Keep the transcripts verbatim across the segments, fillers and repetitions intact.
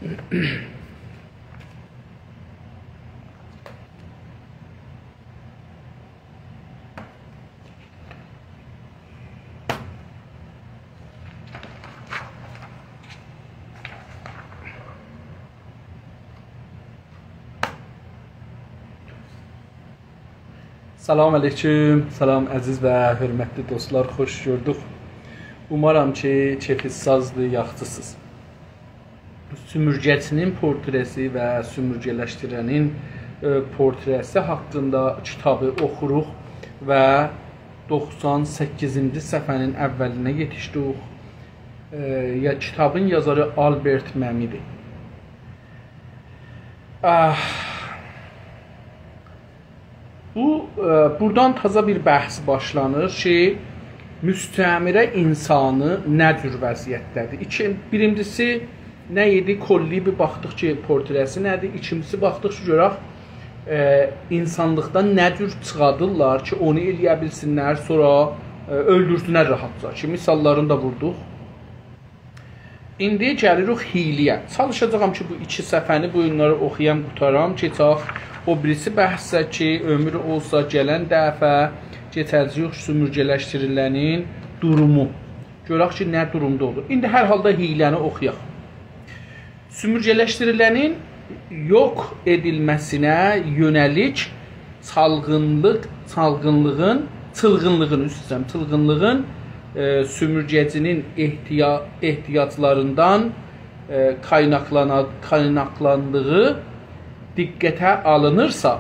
سلام علیکم، سلام عزیز و حؤرمتلی دوستلار، خوش گؤردوک. اومارام کی، کئفینیز سازدیر، یاخشیسینیز. سومورگه‌چی‌نین پورتره‌سی و سومورگه‌لشدیرنین، ائ، پورتره‌سی حاقیندا کیتابی اوخوروق و دوخسان سککیزینجی صفحه‌نین اوّلینه یئتیشدیک. ائ، یا، کیتابین یازاری آلبرت مئمی‌دیر. آه. بو، ائ، بورادان تازا بیر بحث باشلانیر کی، مستعمره اینسانی نه جور وضعیتده‌دیر؟ ایکی، بیرینجیسی، نه ایدی؟ کلی بیر باخدیق کی، پورتره‌سی نه‌دیر؟ ایکینجیسی، باخدیق کی، گؤرک، ائ، اینسانلیقدان نه جور چیخادیرلار کی، اونو ائلیه بیلسینلر، سونرا، ائ، اؤلدورسونلر راحتجا کی، مثاللارینی دا ووردوق. ایندی گلیریک حیله‌یه. چالیشاجاغام کی، بو ایکی صفحه‌نی بو گونلری اوخویام، قوتارام، کئچک او بیریسی بحثه کی، عؤمور اولسا گلن دفعه کئچه‌جه‌ییک سومورگه‌لشدیریلنین دورومو. گؤرک کی، نه دورومدا اولور. ایندی هر حالدا حیله‌نی اوخویاق. سومورگه‌لشدیریلنین یوخ ائدیلمه‌سینه یؤنه‌لیک چالغینلیق، چالغینلیغین، چیلغینلیغین، عذر ایسته‌ییرم، چیلغینلیغین، ائ، سومورگه‌چی‌نین احتیا-، احتیاجلاریندان، ائ، قایناقلانا-، قایناقلاندیغی دقته آلینیرسا،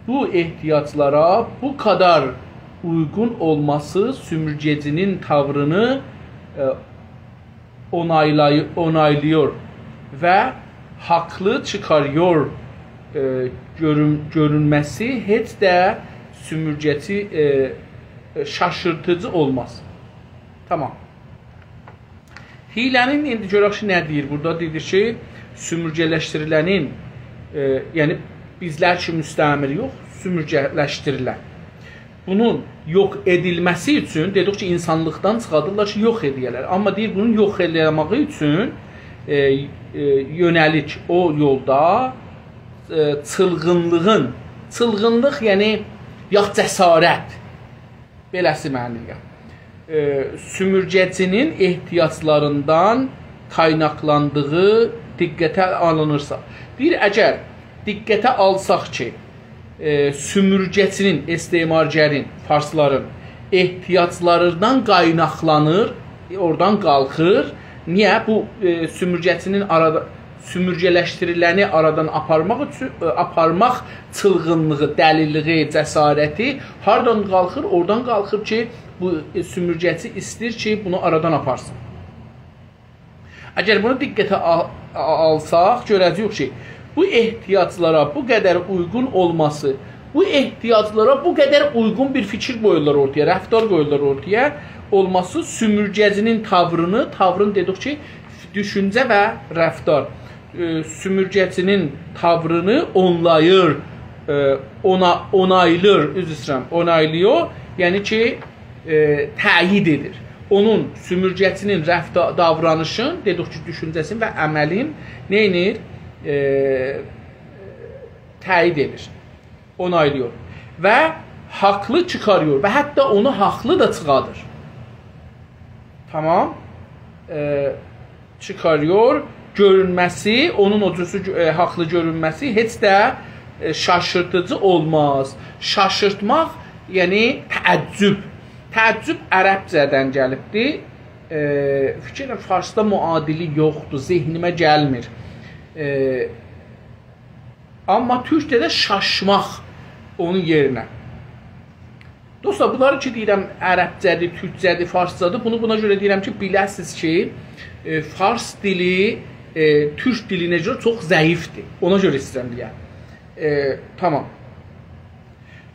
بو احتیاجلارا بو قدر اویغون اولماسی سومورگه‌چی‌نین تاورینی، ائ، اونایلای-، اونایلاییر و حاقلی چیخاریر، ائ، گؤرون-، گؤرونمه‌سی هئچ ده سومورگه‌چی، ائ، شاشیرتیجی اولماز. تامام. حیله‌نین ایندی گؤرک کی، نه دئییر بورادا؟ دئییر کی، سومورگه‌لشدیریلنین، ائ، یعنی بیزلر کی، مستعمره یوخ، سومورگه‌لشدیریلن. بونون یوخ ائدیلمه‌سی اوچون، دئدیک کی، اینسانلیقدان چیخادیرلار کی، یوخ ائله‌یه‌لر. آمما دئییر، بونون یوخ ائله‌مه‌یی اوچون، ائ، ائ، یؤنه‌لیک او یولدا، ائ، چیلغینلیغین، چیلغینلیق، یعنی، یا جسارت، بئله‌سی منیم، ائ، سومورگه‌چی‌نین احتیاجلاریندان قایناقلاندیغی دقته آلینیرسا. دئییر، اگر دقته آلساق کی، ائ، سومورگه‌چی‌نین، استعمارگرین، فارسلارین احتیاجلاریندان قایناقلانیر، ائ، اورادان قالخیر. نییه؟ بو، ائ، سومورگه‌چی‌نین آرادا، سومورگه‌لشدیریلنی آرادان آپارماق اوچون، ائ، آپارماق چیلغینلیغی، دلی‌لیگی، جسارتی هاردان قالخیر؟ اورادان قالخیر کی، بو، ائ، سومورگه‌چی ایسته‌ییر کی، بونو آرادان آپارسین. اگر بونو دقته آ-، آ-، آلساق، گؤره‌جه‌ییک کی، بو احتیاجلارا بو قدر اویغون اولماسی، بو احتیاجلارا بو قدر اویغون بیر فیکیر قویورلار اورتایا، رفتار قویورلار اورتایا، اولماسی سومورگه‌چی‌نین تاورینی، تاورین دئدیک کی، دوشونجه و رفتار، ائ، سومورگه‌چی‌نین تاورینی اونلاییر، ائ، اونا-، اونایلیر، عذر ایسته‌ییرم، اونایلاییر، یعنی کی، ائ، تأیید ائدیر. اونون، سومورگه‌چی‌نین رفتا-، داورانیشین، دئدیک کی، دوشونجه‌سین و عملین نه ائدیر؟ ائ، تأیید ائدیر. اونایلاییر. و حاقلی چیخاریر. و حتی اونو حاقلی دا چیخادیر. تامام. ائ، چیخاریر. گؤرونمه‌سی، اونون او جورسو گؤ-، ائ، حاقلی گؤرونمه‌سی هئچ ده، ائ، شاشیرتیجی اولماز. شاشیرتماق، یعنی تعجب. تعجب عربجه‌دن گلیبدی. ائ، فیکر ائلیرم، فارسدا معادلی یوخدور، ذهنیمه گلمیر. ائ، آمما تورکجه‌ده شاشماق اونون یئرینه. دوستلار، بونلاری کی دئییرم، عربجه‌دیر، تورکجه‌دیر، فارسجادیر، بونو بونا گؤره دئییرم کی، بیله‌سیز کی، ائ، فارس دیلی، ائ، تورک دیلینه گؤره چوخ ضعیفدیر. اونا گؤره ایسته‌ییرم دئیم. ائ، تامام.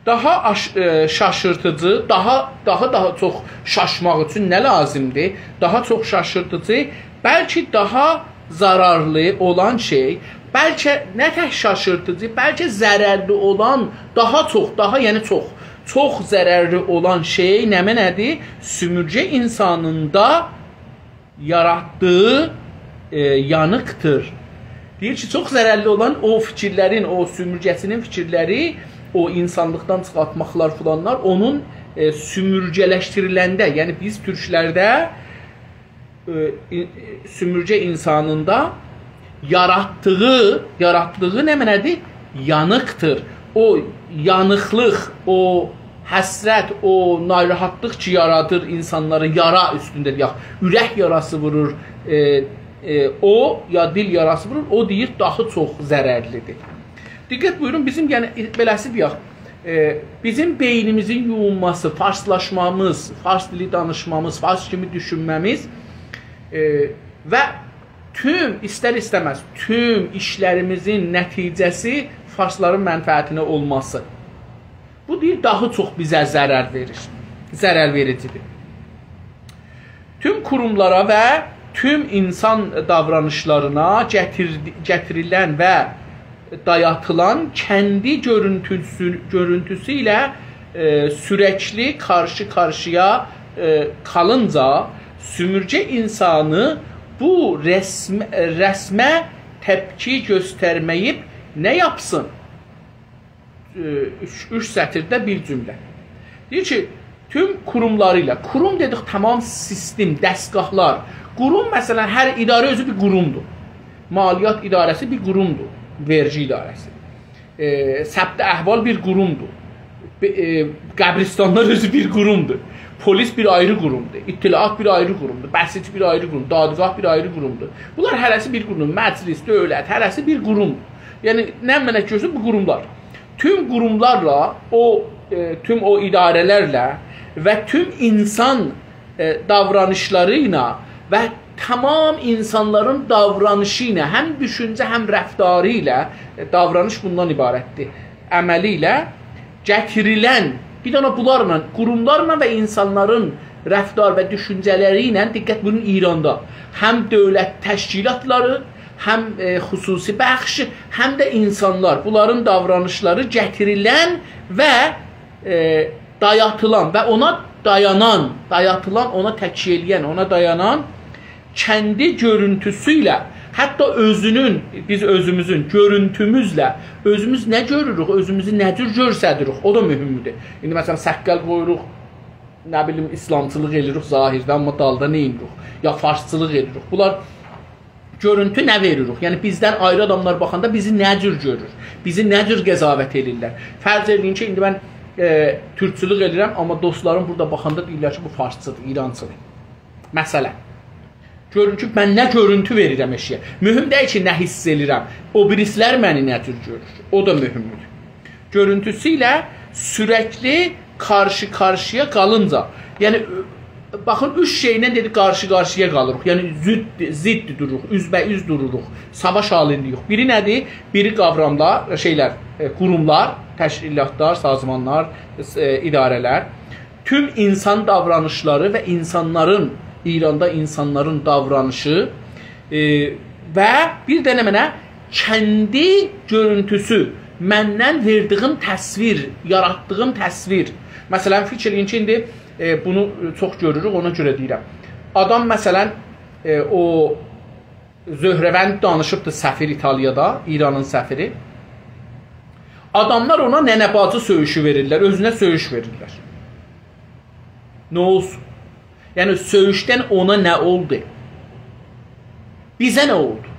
داها آش-، ائ، شاشیرتیجی، داها، داها، داها چوخ شاشماق اوچون نه لازیمدیر؟ داها چوخ شاشیرتیجی، بلکه داها ضررلی اولان شئی، بلکه نه تک شاشیرتیجی، بلکه ضررلی اولان، داها چوخ، داها، یعنی چوخ، چوخ ضررلی اولان شئی نمنه‌دیر؟ سومورگه اینسانیندا یاراتدیغی، ائ، یانیقدیر. دئییر کی، چوخ ضررلی اولان او فیکیرلرین، او سومورگه‌چی‌نین فیکیرلری، او اینسانلیقدان چیخارتماقلار فلانلار، اونون، ائ، سومورگه‌لشدیریلنده، یعنی بیز تورکلرده، ائ، این-، سومورگه اینسانیندا یاراتدیغی، یاراتدیغی نمنه‌دیر؟ یانیقدیر. او یانیقلیق، او حسرت، او ناراحاتلیق کی، یارادیر اینسانلارا، یارا اوستونده دئیک، اورک یاراسی وورور، ائ، ائ، او، یا دیل یاراسی وورور، او دئییر، داها چوخ ضررلی‌دیر. دقت بویورون، بیزیم، یعنی، بئله‌سی دئیک، ائ، بیزیم بئینیمیزین یویولماسی، فارسلاشمامیز، فارس دیلی دانیشمامیز، فارس کیمی دوشونمه‌میز، ائ، و توم، ایستر-ایسته‌مز، توم ایشلریمیزین نتیجه‌سی فارسلارین منفعتینه اولماسی. بو دئییر، داها چوخ بیزه ضرر وئریر، ضرر وئریجی‌دیر. توم قوروملارا و توم اینسان داورانیشلارینا گتیر-، گتیریلن و دایاتیلان کندی گؤرونتوسو، گؤرونتوسو ایله، ائ، سورکلی قارشی-قارشییا، ائ، قالینجا سومورگه اینسانی بو رسم-، رسمه تپکی گؤسترمه‌ییب نه یاپسین؟ ائ، اوچ، اوچ سطیرده بیر جمله. دئییر کی، توم قوروملاری ایله، قوروم دئدیک، تمام سیستم، دستگاهلار. قوروم، مثلا، هر اداره اؤزو بیر قورومدور. مالیات اداره‌سی بیر قورومدور، وئرگی اداره‌سی. ائ، ثبت احوال بیر قورومدور. بئ-، ائ، قبرستانلار اؤزو بیر قورومدور. پلیس بیر آیری قورومدور. اطلاعات بیر آیری قورومدور. بسیج بیر آیری قوروم، دادگاه بیر آیری قورومدور. بونلار هره‌سی بیر قوروم، مجلس، دؤولت، هره‌سی بیر قوروم. یعنی، نمنه گؤرسون بو قوروملار. توم قوروملارلا، او، ائ، توم او اداره‌لرله و توم اینسان، ائ، داورانیشلاری ایله و تمام اینسانلارین داورانیشی ایله، هم دوشونجه، هم رفتاری ایله، ائ، داورانیش بوندان عبارتدیر. عملی ایله گتیریلن، بیر دنه بونلارلا، قوروملارلا و اینسانلارین رفتار و دوشونجه‌لری ایله، دقت بویورون، ایراندا هم دؤولت تشکیلاتلاری، هم، ائ، خصوصی بخش، هم ده اینسانلار، بونلارین داورانیشلاری گتیریلن و، ائ، دایاتیلان و اونا دایانان، دایاتیلان، اونا تکیه ائله‌ین، اونا دایانان کندی گؤرونتوسو ایله، حتی اؤزونون، بیز اؤزوموزون گؤرونتوموزله اؤزوموز نه گؤروروک، اؤزوموزو نه جور گؤرسدیریک، او دا مهمدور. ایندی، مثلا، سققل قویوروق، نه بیلیم، ایسلامچیلیق ائله‌ییریک ظاهرده، آمما دالدا نه ائدیریک؟ یا فارسچیلیق ائله‌ییریک. بونلار گؤرونتو نه وئریریک؟ یعنی، بیزدن آیری آداملار باخاندا بیزی نه جور گؤرور؟ بیزی نه جور قضاوت ائله‌ییرلر؟ فرض ائله‌یین کی، ایندی من، ائ، تورکچولوک ائله‌ییرم، آمما دوستلاریم بورادا باخاندا دئییرلر کی، بو فارسچیدیر، ایرانچیدیر. مثلا. گؤرون کی، من نه گؤرونتو وئریرم ائشییه. مهم دئییل کی، نه حیس ائله‌ییرم. او بیریسیلر منی نه جور گؤرور؟ او دا مهمدور. گؤرونتوسو ایله سورکلی قارشی-قارشییا قالینجا. یعنی، باخین، اوچ شئیله دئدی، قارشی-قارشییا قالیریق. یعنی، ضد، ضد دوروروق، اوزبه‌اوز دوروروق. ساواش حالینداییق. بیری نه‌دیر؟ بیری قاوراملار، شئیلر، ائ، قوروملار، تشکیلاتلار، سازمانلار، ائ، اداره‌لر. توم اینسان داورانیشلاری و اینسانلارین، ایراندا اینسانلارین داورانیشی، ائ، و بیر ده نمنه کندی گؤرونتوسو، مندن وئردیگیم تصویر، یاراتدیغیم تصویر. مثلا، فیکیر ائله‌یین کی، ایندی، ائ، بونو چوخ گؤروروک، اونا گؤره دئییرم. آدام، مثلا، ائ، او زهروند دانیشیبدی سفیر ایتالیادا، ایرانین سفیری. آداملار اونا ننه باجی سؤیوشو وئریرلر، اؤزونه سؤیوش وئریرلر. نه اولسون؟ یعنی، سؤیوشدن اونا نه اولدو؟ بیزه نه اولدو؟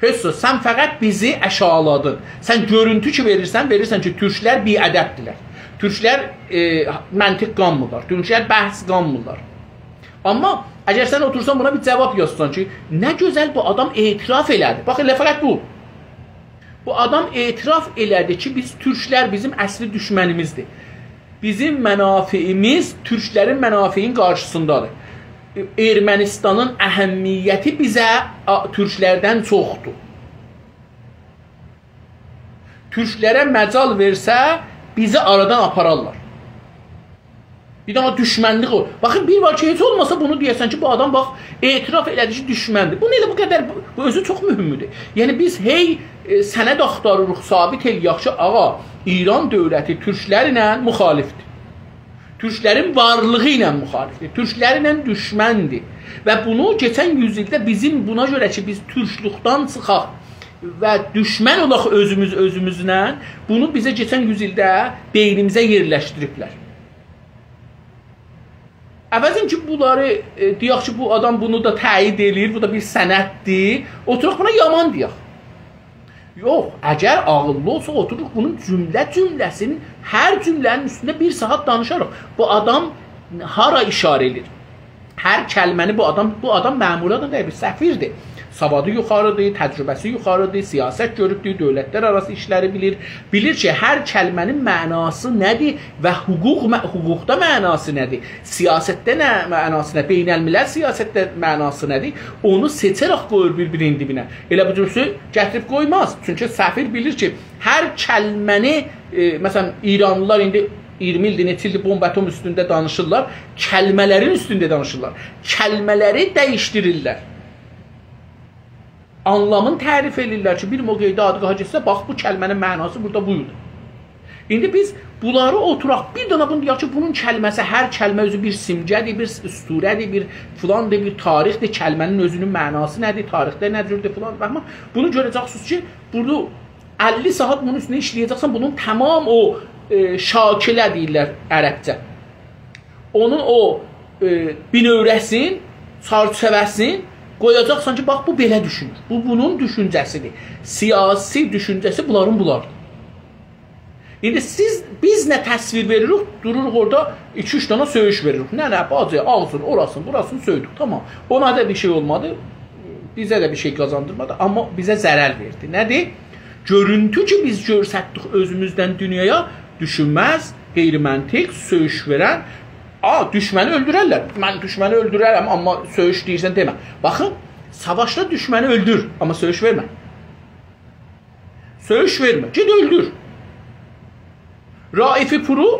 هئچ زاد، سن فقط بیزی آشاغیلادین. سن گؤرونتو کی وئریرسن، وئریرسن کی، تورکلر بی‌ادبدیرلر. تورکلر، ائ، منطق قانمیرلار. تورکلر بحث قانمیرلار. آمما اگر سن اوتورسان بونا بیر جاواب یازسان کی، نه گؤزل بو آدام اعتراف ائله‌دی. باخ، ائله فقط بو. بو آدام اعتراف ائله‌دی کی، بیز تورکلر بیزیم اصلی دوشمنیمیزدیر. بیزیم منافعیمیز تورکلرین منافعینین قارشیسیندادیر. ارمنستانین اهمیتی بیزه، آ، تورکلردن چوخدور. تورکلره مجال وئرسه، بیزی آرادان آپارارلار. بیر دنه دوشمنلیک او. باخین، بیر وار کی، هئچ اولماسا بونو دئیه‌سن کی، بو آدام، باخ، اعتراف ائله‌دی کی، دوشمندیر. بو نه ائله بو قدر، بو، بو اؤزو چوخ مهمدور. یعنی، بیز هئی، ائ، سند آختاریریق، ثابت ائله‌یک کی، آغا، ایران دؤولتی تورکلرله مخالفدیر. تورکلرین وارلیغی ایله مخالفدیر. تورکلرله دوشمندیر. و بونو کئچن یوز ایلده بیزیم بونا گؤره کی، بیز تورکلوکدن چیخاق و دوشمن اولاق اؤزوموز اؤزوموزله، بونو بیزه کئچن یوز ایلده بئینیمیزه یئرلشدیریبلر. عوضین کی، بونلاری، ائ، دئیک کی، بو آدام بونو دا تأیید ائله‌ییر، بو دا بیر سنددیر. اوتوراق بونا یامان دئیک. یوخ، اگر عاغیللی اولساق، اوتوروروق بونون جمله جمله‌سینین، هر جمله‌نین اوستونده بیر ساعات دانیشاریق. بو آدام هارا ایشاره ائدیر؟ هر کلمه‌نی بو آدام، بو آدام مأمور آدام دئییل، بیر سفیردیر. سوادی یوخاریدیر، تجربه‌سی یوخاریدیر، سیاست گؤروبدور، دؤولتلر آراسی ایشلری بیلیر. بیلیر کی، هر کلمه‌نین معناسی نه‌دیر و حقوق مع-، حقوقدا معناسی نه‌دیر؟ سیاستده نه معناسی نه؟ بین‌الملل سیاستده معناسی نه‌دیر؟ اونو سئچه‌رک قویور بیر-بیرینین دیبینه. ائله بو جور سؤز گتیریب قویماز. چونکی سفیر بیلیر کی، هر کلمه‌نی، ائ، مثلا، ایرانلیلار ایندی اییرمی ایلدیر، نئچه ایلدیر بومب اتم اوستونده دانیشیرلار، کلمه‌لرین اوستونده دانیشیرلار. کلمه‌لری دییشدیریرلر. آنلامین تعریف ائدیرلر کی، بیر موقع دادگاها گئتسه، باخ، بو کلمه‌نین معناسی بورادا بو ایدی. ایندی بیز بونلاری اوتوراق، بیر دنه بونو دئیک کی، بونون کلمه‌سی، هر کلمه اؤزو بیر سیمگه‌دیر، بیر اسطوره‌دیر، بیر فلاندیر، بیر تاریخدیر، کلمه‌نین اؤزونون معناسی نه‌دیر، تاریخده نه جوردور فلان. باخما، بونو گؤره‌جکسینیز کی، بونو اللی ساعات بونون اوستونده ایشله‌یه‌جکسن، بونون تمام او، ائ، شاکله دئییرلر عربجه. اونون او، ائ، بینؤوره‌سین، چرچیوه‌سین قویاجاقسان کی، باخ، بو بئله دوشونور. بو، بونون دوشونجه‌سیدیر. سیاسی دوشونجه‌سی بونلارین بولاردیر. ایندی سیز، بیز نه تصویر وئریریک، دوروروق اورادا ایکی-اوچ دنه سؤیوش وئریریک. ننه، باجی، آغزین، اوراسین، بوراسین سؤیدوک. تامام. اونا دا بیر شئی اولمادی. بیزه ده بیر شئی قازاندیرمادی، آمما بیزه ضرر وئردی. نه‌دیر؟ گؤرونتو کی، بیز گؤرستدیک اؤزوموزدن دونیایا، دوشونمز، غیرمنطق، سؤیوش وئرن. آ، دوشمنی اؤلدوررلر. من دوشمنی اؤلدوررم، آمما سؤیوش دئییرسن دئمه. باخین، ساواشدا دوشمنی اؤلدور، آمما سؤیوش وئرمه. سؤیوش وئرمه، گئت اؤلدور. رائفی پورو،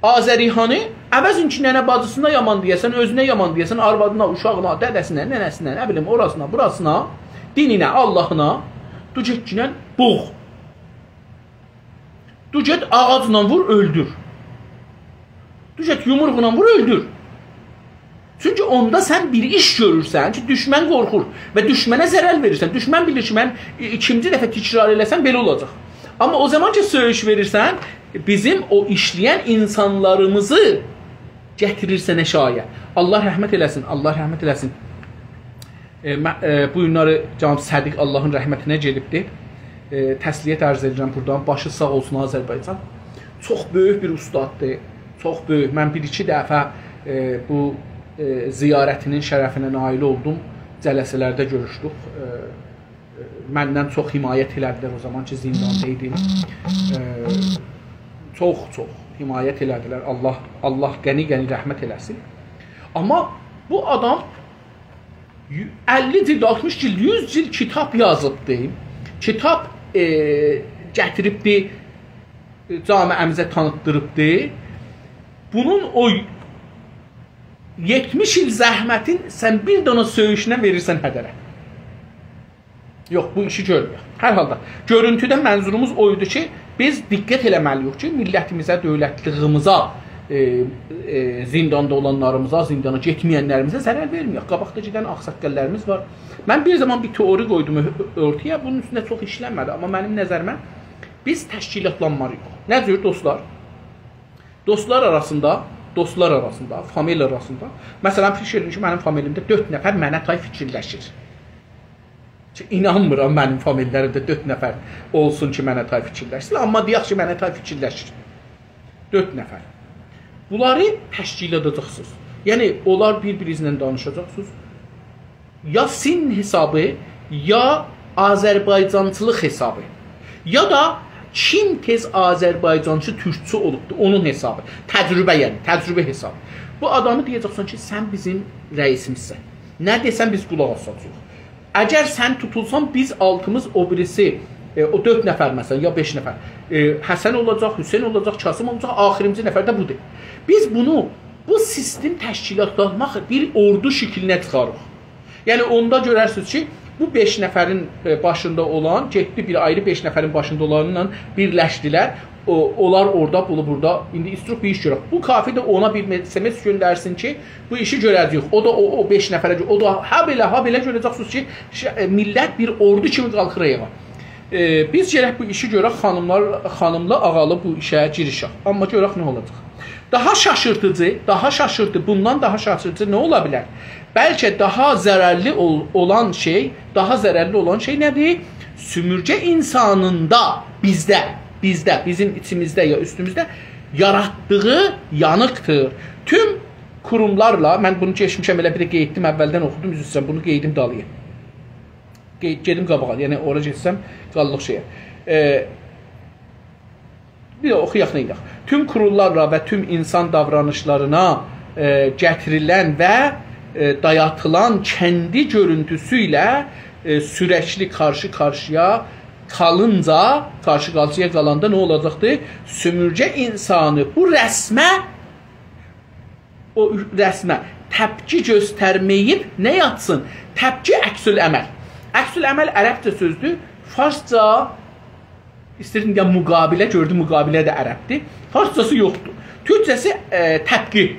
آذری‌هانی، عوضین کی، ننه باجیسینا یامان دئیه‌سن، اؤزونه یامان دئیه‌سن، آروادینا، اوشاغینا، دده‌سینه، ننه‌سینه، نه بیلیم، اوراسینا، بوراسینا، دینینه، آللاهینا، دور گئتگینن بوغ. دور گئت آغاجلا وور، اؤلدور. دور گئت یومروغونان وور، اؤلدور. چونکی اوندا سن بیر ایش گؤرورسن کی، دوشمن قورخور و دوشمنه ضرر وئریرسن. دوشمن بیلیر کی، من ای-، ایکینجی دفعه تکرار ائله‌سم، بئله اولاجاق. آمما او زامان کی، سؤیوش وئریرسن، بیزیم او ایشله‌ین اینسانلاریمیزی گتیریرسن آشاغییا. آللاه رحمت ائله‌سین، آللاه رحمت ائله‌سین. ائ، مه-، ائ، بو گونلری جناب صدیق آللاهین رحمتینه گئدیبدی. ائ، تسلیت عرض ائدیرم بورادان. باشی ساغ اولسون آذربایجان. چوخ بؤیوک بیر اوستاددیر. چوخ بؤیوک. من بیر-ایکی دفعه، ائ، بو، ائ، زیارتینین شرفینه نایل اولدوم. جلسه‌لرده گؤروشدوک. ائ، ائ، مندن چوخ حمایت ائله‌دیلر او زامان کی، زینداندا ایدیم. ائ، چوخ، چوخ حمایت ائله‌دیلر. آللاه، آللاه غنی-غنی رحمت ائله‌سین. آمما بو آدام یو-، اللی جلد، آلتمیش جلد، یوز جلد کیتاب یازیبدی. کیتاب، ائ، گتیریبدی، ائ، جامعه‌میزه تانیتدیریبدی. بونون او یئتمیش ایل زحمتین سن بیر دنه سؤیوشونه وئریرسن هدره. یوخ، بو ایشی گؤرموروک. هر حالدا، گؤرونتودن منظوروموز او ایدی کی، بیز دقت ائله‌مه‌لی‌ییک کی، میللتیمیزه، دؤولتلیگیمیزه، ائ، ائ، زینداندا اولانلاریمیزا، زیندانا گئتمه‌ینلریمیزه ضرر وئرمه‌یک. قاباقدا گئدن آغ‌ساققاللاریمیز وار. من بیر زامان بیر تئوری قویدوم اؤ-، اورتایا، بونون اوستونده چوخ ایشلنمه‌دی، آمما منیم نظریمه بیز تشکیلاتلانمالی‌ییق. نه جور، دوستلار؟ دوستلار آراسیندا، دوستلار آراسیندا، فامیل آراسیندا. مثلا، فیکیر ائدین کی، منیم فامیلیمده دؤرد نفر منه تای فیکیرلشیر. کی، اینانمیرام منیم فامیللریمده دؤرد نفر اولسون کی، منه تای فیکیرلشسین. آمما دئیک کی، منه تای فیکیرلشیر. دؤرد نفر. بونلاری تشکیل ائده‌جکسینیز. یعنی، اونلار بیر-بیرینیزله دانیشاجاقسینیز. یا سین حسابی، یا آذربایجانچیلیق حسابی. یا دا کیم تئز آذربایجانچی، تورکچو اولوبدور، اونون حسابی. تجربه، یعنی، تجربه حسابی. بو آدامی دئیه‌جکسن کی، سن بیزیم رئیسیمیزسن. نه دئسن، بیز قولاق آساجاغیق. اگر سن توتولسان، بیز آلتیمیز، او بیریسی، ائ، او دؤرد نفر، مثلا، یا بئش نفر، ائ، حسن اولاجاق، حسین اولاجاق، کاظم اولاجاق، آخیرینجی نفر ده بودور. بیز بونو، بو سیستم تشکیلاتلانماق بیر اوردو شکلینه چیخاریق. یعنی، اوندا گؤررسینیز کی، بو بئش نفرین، ائ، باشیندا اولان، گئتدی بیر آیری بئش نفرین باشیندا اولانلا بیرلشدیلر. او، اونلار اورادا، بونو بورادا. ایندی ایستیروخ بیر ایش گؤرک. بو کافی‌دیر اونا بیر م-، اس ام اس گؤندرسین کی، بو ایشی گؤره‌جه‌ییک. او دا او، او بئش نفره گؤ-، او دا هابئله، هابئله گؤره‌جکسینیز کی، ش-، ائ، میللت بیر اوردو کیمی قالخیر آیاغا. ائ، بیز گرک بو ایشی گؤرک، خانیملار، خانیملی، آغالی بو ایشه گیریشک. آمما گؤرک نه اولاجاق. داها شاشیرتیجی، داها شاشیرتیجی، بوندان داها شاشیرتیجی نه اولا بیلر؟ بلکه داها ضررلی اول-، اولان شئی، داها ضررلی اولان شئی نه‌دیر؟ سومورگه اینسانیندا، بیزده، بیزده، بیزیم ایچیمیزده یا اوستوموزده یاراتدیغی یانیقدیر. توم قوروملارلا، من بونو کئچمیشم، ائله بیر ده قئییتدیم، اولدن اوخودوم، عذر ایسته‌ییرم، بونو قئییدیم دالییا. قئ-، گئدیم قاباغا، یعنی اورا گئتسم، قاللیق شئیه. ائ، بیر ده اوخویاق، نه ائدک؟ توم قوروللارلا و توم اینسان داورانیشلارینا، ائ، گتیریلن و، ائ، دایاتیلان کندی گؤرونتوسو ایله، ائ، سورکلی قارشی-قارشییا قالینجا، قارشی-قارشییا قالاندا نه اولاجاقدیر؟ سومورگه اینسانی بو رسمه، او رسمه تپکی گؤسترمه‌ییب نه یاتسین؟ تپکی عکس‌العمل. عکس‌العمل عربجه سؤزدور. فارسجا ایسته‌ییردیم دئیم مقابله، گؤردوم مقابله ده عربدیر. فارسجاسی یوخدور. تورکجه‌سی، ائ، تپکی.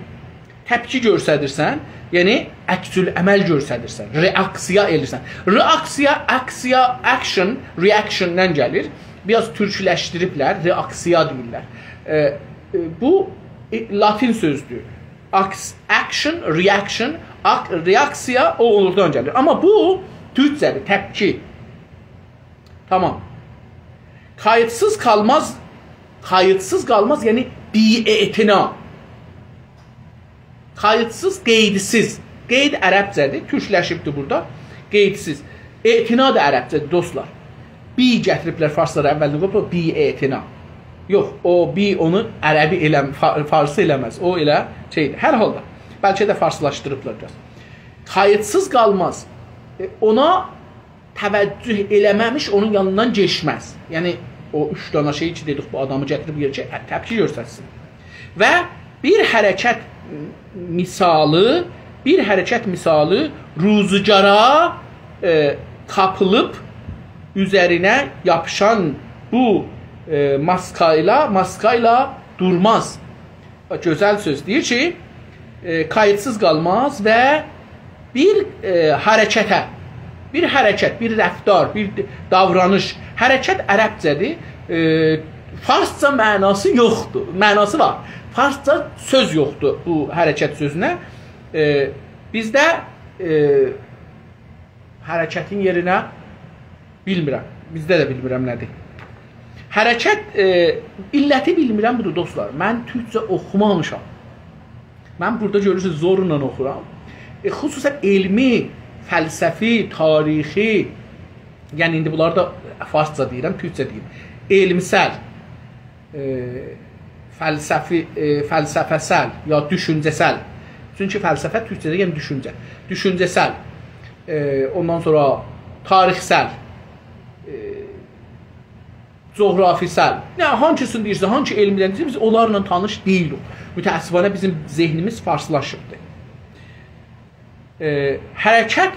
تپکی گؤستریرسن، یعنی عکس‌العمل گؤستریرسن، رئاکسیا ائلیرسن. رئاکسیا، آکسیا، action، reaction-دن گلیر. بیر آز تورکلشدیریبلر، رئاکسیا دئییرلر. ائ، ائ، بو، ائ، لاتین سؤزدور. آکس-، action، reaction، آک-، رئاکسیا او اوردان گلیر. آمما بو تورکجه‌دیر، تپکی. تامام. قاییتسیز قالماز، قاییتسیز قالماز، یعنی بی‌اعتنا. قاییتسیز، قیدسیز. قید عربجه‌دیر، تورکلشیبدیر بورادا. قیدسیز. اعتنا دا عربجه‌دیر، دوستلار. بی گتیریبلر فارسلار اولینده قویوب، بی‌اعتنا. یوخ، او بی اونو عربی ائلم-، فا-، فارسی ائله‌مز. او ائله شئیدیر. هر حالدا، بلکه ده فارسلاشدیریبلار بیر آز. قاییتسیز قالماز. ائ، اونا توجه ائله‌مه‌میش اونون یانیندان کئچمز. یعنی، او اوچ دانا شئی کی، دئدیک، بو آدامی گتیریب یئر کی، تپکی گؤسترسین. و بیر حرکت مثالی، بیر حرکت مثالی روزگارا، ائ، قاپیلیب اوزرینه یاپیشان بو، ائ، ماسکایلا، ماسکایلا دورماز. باخ، گؤزل سؤز. دئییر کی، ائ، قاییتسیز قالماز و بیر، ائ، حرکته، بیر حرکت، بیر رفتار، بیر د-، داورانیش. حرکت عربجه‌دیر. ائ، فارسجا معناسی یوخدور. معناسی وار. فارسجا سؤز یوخدور بو حرکت سؤزونه. ائ، بیزده، ائ، حرکتین یئرینه بیلمیرم. بیزده ده بیلمیرم نه‌دیر. حرکت، ائ، علتی بیلمیرم، بودور، دوستلار. من تورکجه اوخومامیشام. من بورادا گؤرورسونوز، زورلا اوخورام. ائ، خصوصاً علمی، فلسفی، تاریخی، یعنی ایندی بونلاری دا فارسجا دئییرم، تورکجه دئییم. علمسل، ائ، فلسفی، ائ، فلسفه‌سل یا دوشونجه‌سل. چونکی فلسفه تورکجه‌ده یعنی دوشونجه. دوشونجه‌سل، ائ، اوندان سونرا تاریخسل، ائ، جغرافیسل. نه، هانسینی دئییرسن، هانسی علمدن دئییرسن، بیز اونلارلا تانیش دئییلیک. متأسفانه بیزیم ذهنیمیز فارسلاشیبدیر. ائ، حرکت،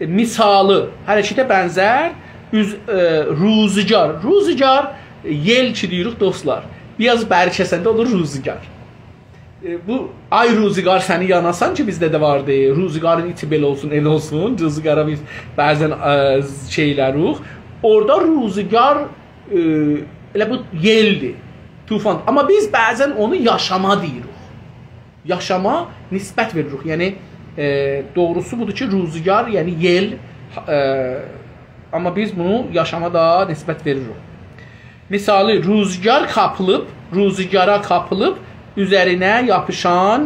ائ، مثالی، حرکته بنزر، اوز-، ائ، روزگار. روزگار، ائ، یئل کی دئییریک، دوستلار. بیر آز برکه‌سنده اولور روزگار. ائ، بو آی روزگار سنی یاناسان کی، بیزده ده واردی. روزگارین ایچی بئله اولسون، ائله اولسون. روزگارا بیز بعضاً، ائ، شئی ائله‌ریک. اورادا روزگار، ائ، ائله بو یئلدیر. طوفان. آمما بیز بعضاً اونو یاشاما دئییریک. یاشاما نسبت وئریریک. یعنی، ائ، دوغروسو بودور کی، روزگار، یعنی یئل، ائ، آمما بیز بونو یاشاما دا نسبت وئریریک. مثالی، روزگار قاپیلیب، روزگارا قاپیلیب، اوزرینه یاپیشان،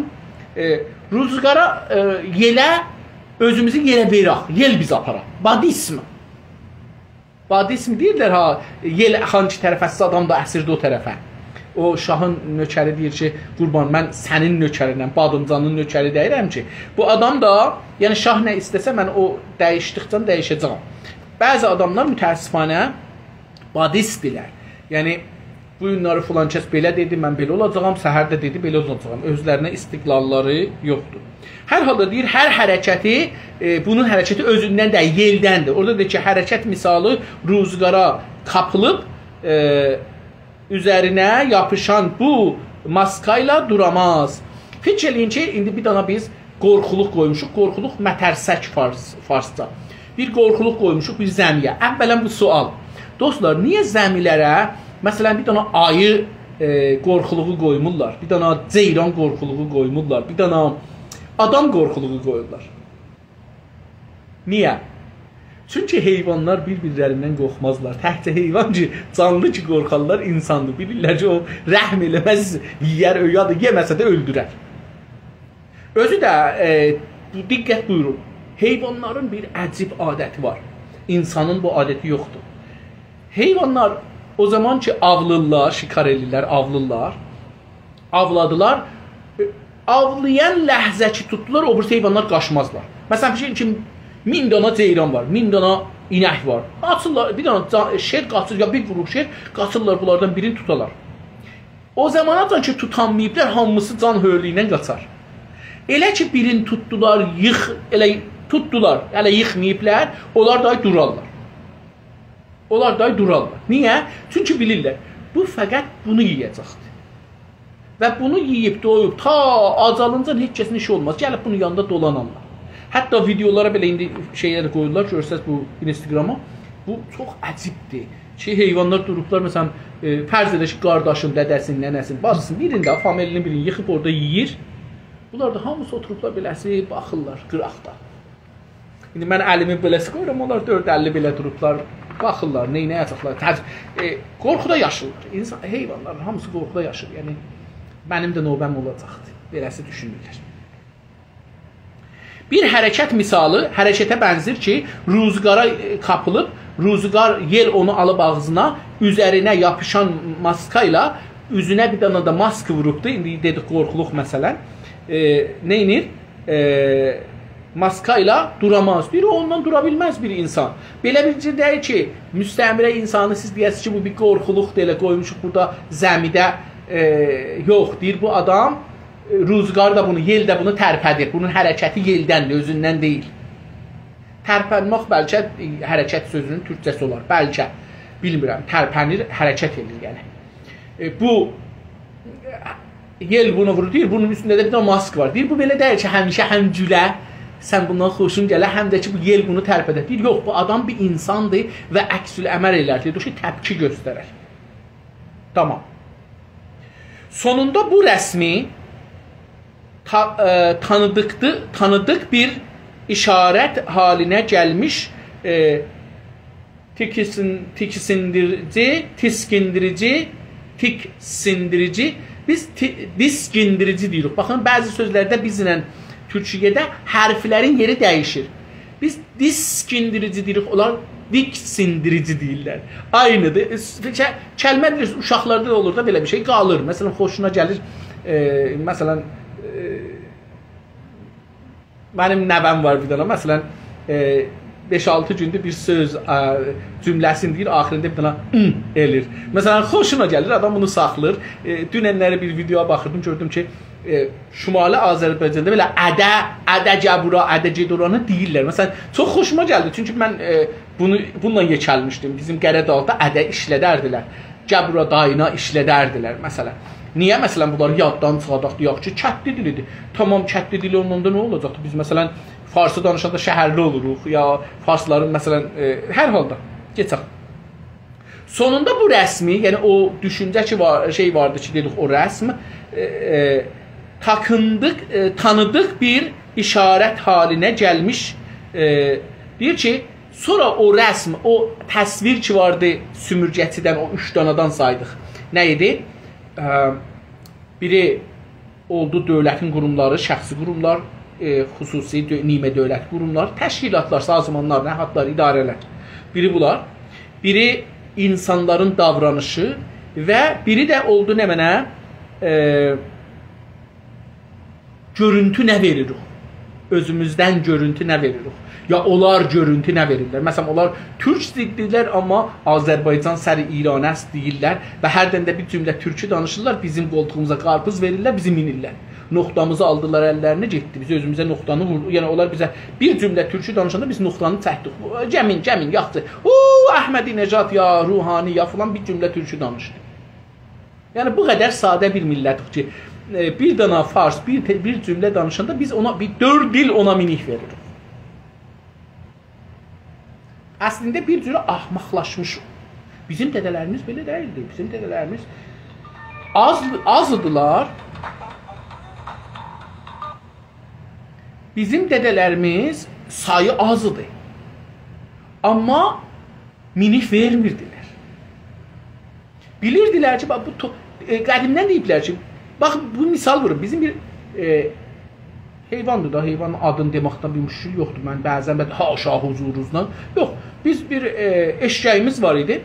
ائ، روزگارا، ائ، یئله، اؤزوموزو یئله وئرک، یئل بیزی آپارا. بادیسم. بادیسم دئییرلر ها، یئل هانسی طرفه اسسه، آدام دا اسیردی او طرفه. او شاهین نؤکری دئییر کی، قوربان، من سنین نؤکرینم، بادیمجانین نؤکری دئییرم کی. بو آدام دا، یعنی شاه نه ایسته‌سه، من او دییشدیکجه دییشه‌جم. بعضی آداملار متأسفانه بادیستدیرلر. یعنی، بو گونلری فلان کس بئله دئدی، من بئله اولاجاغام، سحر ده دئدی، بئله اولاجاغام. اؤزلرینه استقلاللاری یوخدور. هر حالدا دئییر، هر حرکتی، ائ، بونون حرکتی اؤزوندن دئییل، یئلدندیر. اورادا دئییر کی، حرکت مثالی روزگارا قاپیلیب، ائ، اوزرینه یاپیشان بو ماسکایلا دوراماز. فیکیر ائله‌یین کی، ایندی بیر دانا بیز قورخولوق قویموشوق. قورخولوق مترسک فارس، فارسجا. بیر قورخولوق قویموشوق بیر زمی‌یه. اولاً بو سؤال. دوستلار، نییه زمی‌لره، مثلاً، بیر دانا آیی، ائ، قورخولوغو قویمورلار؟ بیر دانا جئیران قورخولوغو قویمورلار؟ بیر دانا آدام قورخولوغو قویورلار؟ نییه؟ چونکی حیوانلار بیر-بیرلریندن قورخمازلار. تکجه حیوان کی، جانلی کی قورخارلار اینساندیر. بیلیرلر کی، او رحم ائله‌مز، یئیر، اؤیادیر، یئمه‌سه ده اؤلدورر. اؤزو ده، ائ، دقت بویورون، حیوانلارین بیر عجیب عادتی وار. اینسانین بو عادتی یوخدور. حیوانلار او زامان کی، آولاییرلار، شکار ائله‌ییرلر، آولاییرلار، آولادیلار. ائ، آولایان لحظه کی توتدولار، او بیریسی حیوانلار قاچمازلار. مثلاً، فیکیر ائله‌یین کی، مین دانا جئیران وار، مین دانا اینک وار. قاچیرلار، بیر دانا جا-، شیر قاچیر، یا بیر گروه شیر قاچیرلار، بونلاردان بیرینی توتالار. او زاماناجان کی توتانماییبلار، هامیسی جان هؤرلویو ایله قاچار. ائله کی بیرینی توتدولار، ییخ-، ائله توتدولار، هله ییخماییبلار، اونلار دا دورارلار. اونلار دا دورارلار. نییه؟ چونکی بیلیرلر، بو فقط بونو یئیه‌جکدیر. و بونو یئییب دویوب، تا آجالینجا هئچ کسین ایشی اولماز. گلیب بونون یانیندا دولانارلار. حتی ویدئولارا بئله ایندی شئیلر قویورلار، گؤرسز بو اینستاگراما. بو چوخ عجیبدیر. کی، حیوانلار دوروبلار، مثلاً، ائ، فرض ائله کی، قارداشین، دده‌سین، ننه‌سین، باجیسین، بیرینی ده، فامیلینین بیرینی ییخیب اورادا یئییر. بونلار دا هامیسی اوتوروبلار بئله‌سی، باخیرلار قیراقدا. ایندی من الیمی بئله‌سی قویورام، اونلار دؤرد اللی بئله دوروبلار، باخیرلار، نئینه‌یه‌جکلر. تج-، ائ، قورخودا یاشاییرلار. اینسان، حیوانلارین هامیسی قورخودا یاشاییر. یعنی، منیم ده نوبه‌م اولاجاقدی. بئله‌سی دوشونورلر. بیر حرکت مثالی، حرکته بنزیر کی، روزگارا، ائ، قاپیلیب، روزگار، یئل اونو آلیب آغزینا، اوزرینه یاپیشان ماسکایلا، اوزونه بیر دانا دا ماسک ووروبدو. ایندی دئدیک قورخولوق مثلاً. ائ، نئینیر؟ ائ، ماسکایلا دوراماز. دئییر، او اوندان دورا بیلمز بیر اینسان. بئله بیر شئی دئییل کی، مستعمره اینسانی سیز دئیه‌سینیز کی، بو بیر قورخولوقدور، ائله قویموشوق بورادا زمی‌ده، ائ، یوخ، دئییر، بو آدام، ائ، روزگار دا بونو، یئل ده بونو ترپه‌دیر. بونون حرکتی یئلدندیر، اؤزوندن دئییل. ترپنمک بلکه، ائ، حرکت سؤزونون تورکجه‌سی اولار. بلکه، بیلمیرم، ترپنیر، حرکت ائدیر، یعنی. ائ، بو یئل بونو وورور، دئییر، بونون اوستونده ده بیر دنه ماسک وار. دئییر، بو بئله دئییل کی، همیشه هم گوله، سن بوندان خوشون گله، هم ده کی، بو یئل بونو ترپه‌ده. دئییر، یوخ، بو آدام بیر اینساندیر و عکس‌العمل ائلر. دئییر، کی، تپکی گؤسترر. تامام. سونوندا بو رسمی تا-، ائ، تانیدیقدی-، تانیدیق بیر ایشارت حالینه گلمیش، ائ، تیکسین-، تیکسیندیریجی، تیسکیندیریجی، تیکسیندیریجی. بیز تی-، دیسکیندیریجی دئییریک. باخین، بعضی سؤزلرده بیزله تورکیه‌ده حرفلرین یئری دییشیر. بیز دیسکیندیریجی دئییریک، اونلار دیکسیندیریجی دئییرلر. عینیدیر. ائ، س-، ک-، کلمه بیلیرسینیز، اوشاقلاردا دا اولور دا بئله بیر شئی قالیر. مثلاً، خوشونا گلیر، ائ، مثلاً، ائ، منیم نوه‌م وار بیر دنه، مثلاً، ائ، بئش-آلتی گوندور بیر سؤز، ائ، جمله‌سینی دئییر، آخیریندا بیر دنه «م» ائله‌ییر. مثلاً، خوشونا گلیر، آدام بونو ساخلاییر. ائ، دونن‌لری بیر ویدئویا باخیردیم، گؤردوم کی، ائ، شمالی آذربایجاندا بئله «اده»، «اده گل بورا»، «اده گئت اورا»نی دئییرلر. مثلاً، چوخ خوشوما گلدی، چونکی من، ائ، بونو، بونونلا یئکلمیشدیم. بیزیم قره‌داغدا «اده» ایشلدردیلر. «گل بورا»، «داینا» ایشلدردیلر، مثلاً. نییه، مثلاً، بونلاری یاددان چیخارداق، دئیک کی، کتلی دیلیدیر. تامام، کتلی دیلی اولاندا نه اولاجاقدی؟ بیز، مثلاً، فارسی دانیشاندا شهرلی اولوروق، یا فارسلارین، مثلاً، ائ، هر حالدا، کئچک. سونوندا بو رسمی، یعنی او دوشونجه کی وار، شئی واردی کی، دئدیک، او رسم، ائ، ائ، تاکیندیق، ائ، تانیدیق بیر ایشارت حالینه گلمیش، ائ، دئییر کی، سونرا او رسم، او تصویر کی واردی سومورگه‌چیدن، او اوچ دانادان سایدیق. نه ایدی؟ ا، بیری اولدو دؤولتین قوروملاری، شخصی قوروملار، ائ، خصوصی، دؤ-، نیمه دؤولتی قوروملار، تشکیلاتلار، سازمانلار، نهادلار، اداره‌لر. بیری بونلار. بیری اینسانلارین داورانیشی و بیری ده اولدو نمنه، ائ، گؤرونتو نه وئریریک؟ اؤزوموزدن گؤرونتو نه وئریریک؟ یا اونلار گؤرونتو نه وئریرلر؟ مثلاً، اونلار تورک ضدی‌دیرلر، آمما «آذربایجان سر ایران است» دئییرلر و هردن ده بیر جمله تورکی دانیشیرلار، بیزیم قولتوغوموزا قارپیز وئریرلر، بیزی مینیرلر. نقطه‌میزی آلدیلار اللرینه، گئتدی. بیز اؤزوموزه نقطه‌نی ووردوق. یعنی، اونلار بیزه بیر جمله تورکی دانیشاندا بیز نقطه‌نی چکدیک. گمین، گمین، یاخشی. او، احمدی‌نژاد یا، روحانی یا فلان، بیر جمله تورکی دانیشدی. یعنی، بو قدر ساده بیر میللتیک کی، ائ، بیر دانا فارس، بیر ته-، بیر جمله دانیشاندا بیز اونا، بیر دؤرد ایل اونا مینیک وئریریک. اصلینده بیر جوره احمقلاشمیشیق. بیزیم دده‌لریمیز بئله دئییلدی. بیزیم دده‌لریمیز آز، آز ایدیلر. بیزیم دده‌لریمیز سایی آز ایدی. آمما مینیک وئرمیردیلر. بیلیردیلر کی، باخ، بو تو-، ائ، قدیمدن دئییبلر کی، باخ، بو مثال وورور. بیزیم بیر، ائ، حیواندیر دا، حیوانین آدینی دئمکده بیر مشکل یوخدور. من بعضا، بلکه، حاشا حضورونوزدان. یوخ، بیز بیر، ائ، ائششه‌ییمیز وار ایدی.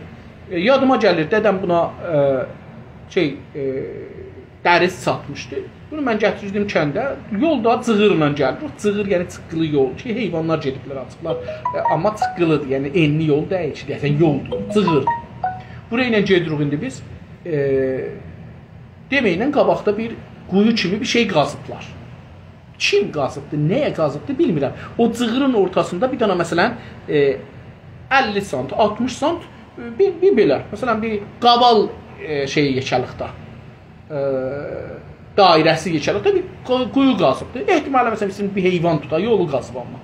ائ، یادیما گلیر، دده‌م بونا، ائ، شئی، ائ، دریسی ساتمیشدی. بونو من گتیردیم کنده، یولدا جیغیرلا گلیریک. جیغیر، یعنی چیققیلی یول کی، حیوانلار گئدیبلر، آچیبلار. ائ، آمما چیققیلی‌دیر، یعنی ائنلی یول دئییل کی، دئیه‌سن یولدور، جیغیر. بورا ایله گئدیریک ایندی بیز. ائ، دئمکله قاباقدا بیر قویو کیمی بیر شئی قازیبلار. کیم قازیبدی، نه‌یه قازیبدی، بیلمیرم. او جیغیرین اورتاسیندا بیر دانا، مثلا، ائ، اللی سانت، آلتمیش سانت، ائ، بیر، بیر بئله، مثلا، بیر قاوال، ائ، شئیی یئکه‌لیکده، ائ، دایره‌سی یئکه‌لیکده بیر قو-، قویو قازیبدی. احتمالا، مثلا، بیزیم بیر حیوان توتا، یولو قازیب آمما.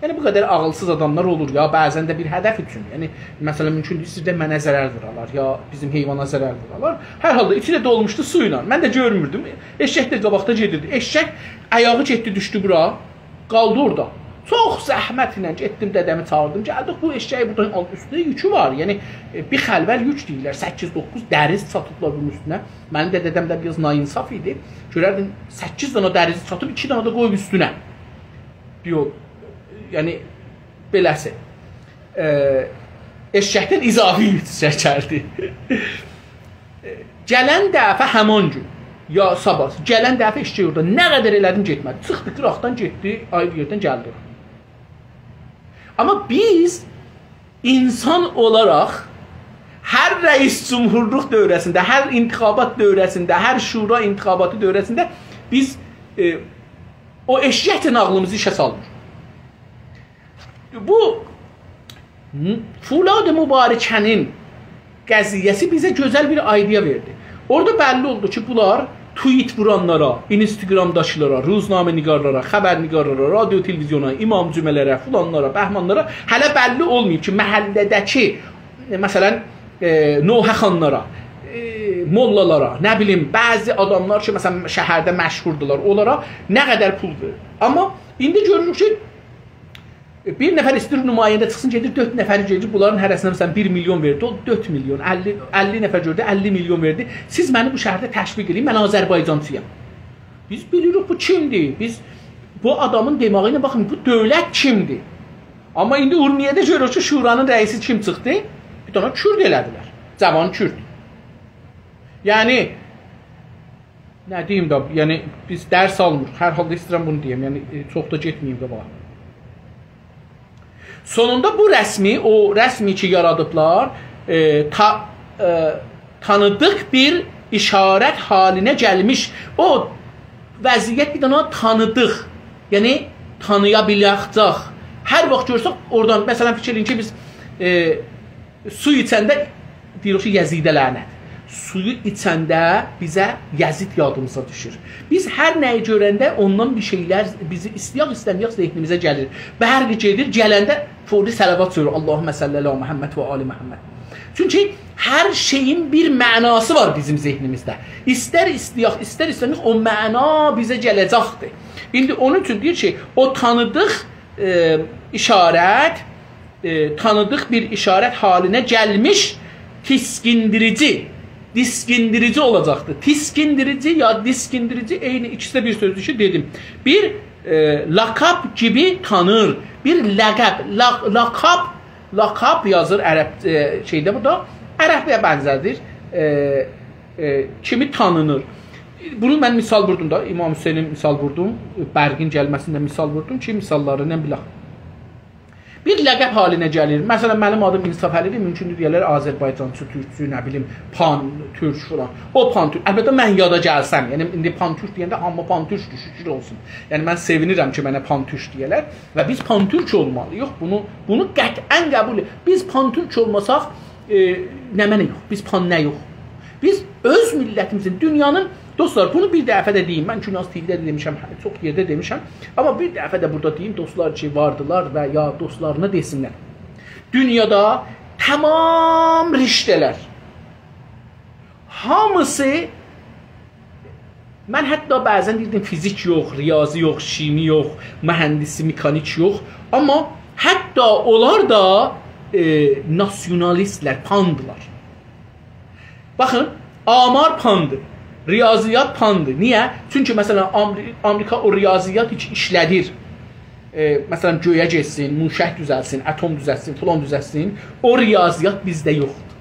یعنی، بو قدر عاغیلسیز آداملار اولور یا، بعضا ده بیر هدف اوچون. یعنی، مثلا، مومکوندور، ایسته‌ییر ده منه ضرر وورالار، یا بیزیم حیوانا ضرر وورالار. هر حالدا ایچی ده دولموشدو سو ایله. من ده گؤرموردوم. ائششک ده قاباقدا گئدیردی. ائششک آیاغی گئتدی، دوشدو بورا. قالدی اوردا. چوخ زحمت ایله گئتدیم، دده‌می چاغیردیم. گلدیک، بو ائششه‌یی بورادان آل-، اوستونده یوکو وار. یعنی، ائ، بیر خلول یوک دئییرلر. سککیز، دوققوز دریز چاتیبلار بونون اوستونه. منیم ده دده‌م ده بیر آز ناانصاف ایدی. گؤرردین، سککیز دانا دریزی چاتیب، ایکی دانا دا قویوب اوستونه. یوخ، یعنی، بئله‌سی. ائ، ائششکدن اضافی یوک چکردی. گلن دفعه همان گون، یا صاباح، گلن دفعه ائششک اوردا. نه قدر ائله‌دیم، گئتمه‌دی. چیخدی، قیراقدان گئتدی، آیری یئردن گلدی. آمما بیز اینسان اولاراق هر رئیس جمهورلوق دوره‌سینده، هر انتخابات دوره‌سینده، هر شورا انتخاباتی دوره‌سینده بیز، ائ، او ائششکله عاغلیمیزی ایشه سالمیریق. بو م-، فولاد مبارکه‌نین قضیه‌سی بیزه گؤزل بیر آیدیا وئردی. اورادا بللی اولدو کی، بونلار توییت وورانلارا، اینستاگرامداکیلارا، روزنامه‌نگارلارا، خبرنگارلارا، رادیو تلویزیونا، امام جمعه‌لره، فلانلارا، بهمانلارا هله بللی اولماییب کی، محله‌ده‌کی، ائ، مثلا، ائ، نوحه‌خوانلارا، ائ، موللالارا، نه بیلیم، بعضی آداملار کی، مثلا، شهرده مشهوردولار، اونلارا نه قدر پول وئریر. آمما ایندی گؤروروک کی، بیر نفر ایسته‌ییر نماینده چیخسین، گئدیر دؤرد نفری گئدیر، بونلارین هره‌سینه، مثلا، بیر میلیون وئردی، او دؤرد میلیون، اللی، اللی نفر گؤردو، اللی میلیون وئردی. سیز منی بو شهرده تشویق ائدین، من آذربایجانچی‌یام. بیز بیلیریک بو کیمدیر، بیز بو آدامین دماغی ایله، باخین، بو دؤولت کیمدیر. آمما ایندی اورمیه‌ده گؤروروک کی، شورانین رئیسی کیم چیخدی؟ بیر دنه کورد ائله‌دیلر، جاوان کورد. یعنی، نه دئییم ده، یعنی، بیز درس آلمیریق. هر حالدا ایسته‌ییرم بونو دئیم، یعنی، ائ، چوخ دا گئتمه‌ییم قاباغا. سونوندا بو رسمی، او رسمی کی، یارادیبلار، ائ، تا-، ائ، تانیدیق بیر اشارت حالینه گلمیش. او وضعیت بیر دنه تانیدیق، یعنی تانییا بیله‌جک. هر واخت گؤرسک، اورادان، مثلا، فیکیر ائله‌یین کی، بیز، ائ، سو ایچنده دئییریک کی، یزیده لعنت. سویو ایچنده بیزه یزید یادیمیزا دوشور. بیز هر نه‌یی گؤرنده اوندان بیر شئیلر بیزی ایسته‌یک، ایسته‌مه‌یک ذهنیمیزه گلیر. برق گئدیر، گلنده فوری صلوات سؤیور. اللهم صل علی محمد و آل محمد. چونکی هر شئیین بیر معناسی وار بیزیم ذهنیمیزده. ایستر ایسته‌یک، ایستر ایسته‌مه‌یک، او معنا بیزه گله‌جکدیر. ایندی اونون اوچون دئییر کی، او تانیدیق، ائ، اشارت، ائ، تانیدیق بیر اشارت حالینه گلمیش تیسکیندیریجی، دیسکیندیریجی اولاجاقدیر. تیسکیندیریجی یا دیسکیندیریجی عینی، ایکیسی ده بیر سؤزدور کی، دئدیم. بیر، ائ، لقب کیمی تانیر، بیر لقب، لا-، لقب، لقب یازیر عرب، ائ، شئیده، بو دا عربیه بنزه‌دیر. ائ، ائ، کیمی تانینیر. بونو من مثال ووردوم دا، امام حسینین مثال ووردوم، برقین گلمه‌سیندن مثال ووردوم کی، مثاللاری ایله بیلک. بیر لقب حالینه گلیر. مثلا، منیم آدیم انصافعلی‌دیر، مومکوندور دئیه‌لر آذربایجانچی، تورکچو، نه بیلیم، پان تورک فلان. او پان تورک. البته، من یادا گلسم، یعنی ایندی پان تورک دئینده هامی پان تورکدور، شوکور اولسون. یعنی من سئوینیرم کی، منه پان تورک دئیه‌لر و بیز پان تورک اولمالی‌ییق. بونو، بونو قطعا قبول ائ-، بیز پان تورک اولماساق، ائ، نمنه‌یوخ، بیز پان نه‌یوخ. بیز اؤز میللتیمیزین، دونیانین، دوستلار، بونو بیر دفعه ده دئییم، من گوناز تی‌وی‌ده ده دئمیشم، چوخ یئرده دئمیشم، آمما بیر دفعه ده بورادا دئییم، دوستلار کی، واردیلار و یا دوستلارینا دئسینلر. دونیادا تمام رشته‌لر، هامیسی، من حتی بعضا دئییردیم، فیزیک یوخ، ریاضی یوخ، شیمی یوخ، مهندسی، مکانیک یوخ، آمما حتی اونلار دا، ائ، ناسیونالیستلر، پاندیلار. باخین، آمار پاندی، ریاضیات پاندی. نییه؟ چونکی، مثلا، آمری-، آمریکا او ریاضیات ایش-، ایشله‌دیر. ائ، مثلا، گؤیه گئتسین، موشک دوزلتسین، اتم دوزلتسین، فلان دوزلتسین. او ریاضیات بیزده یوخدور.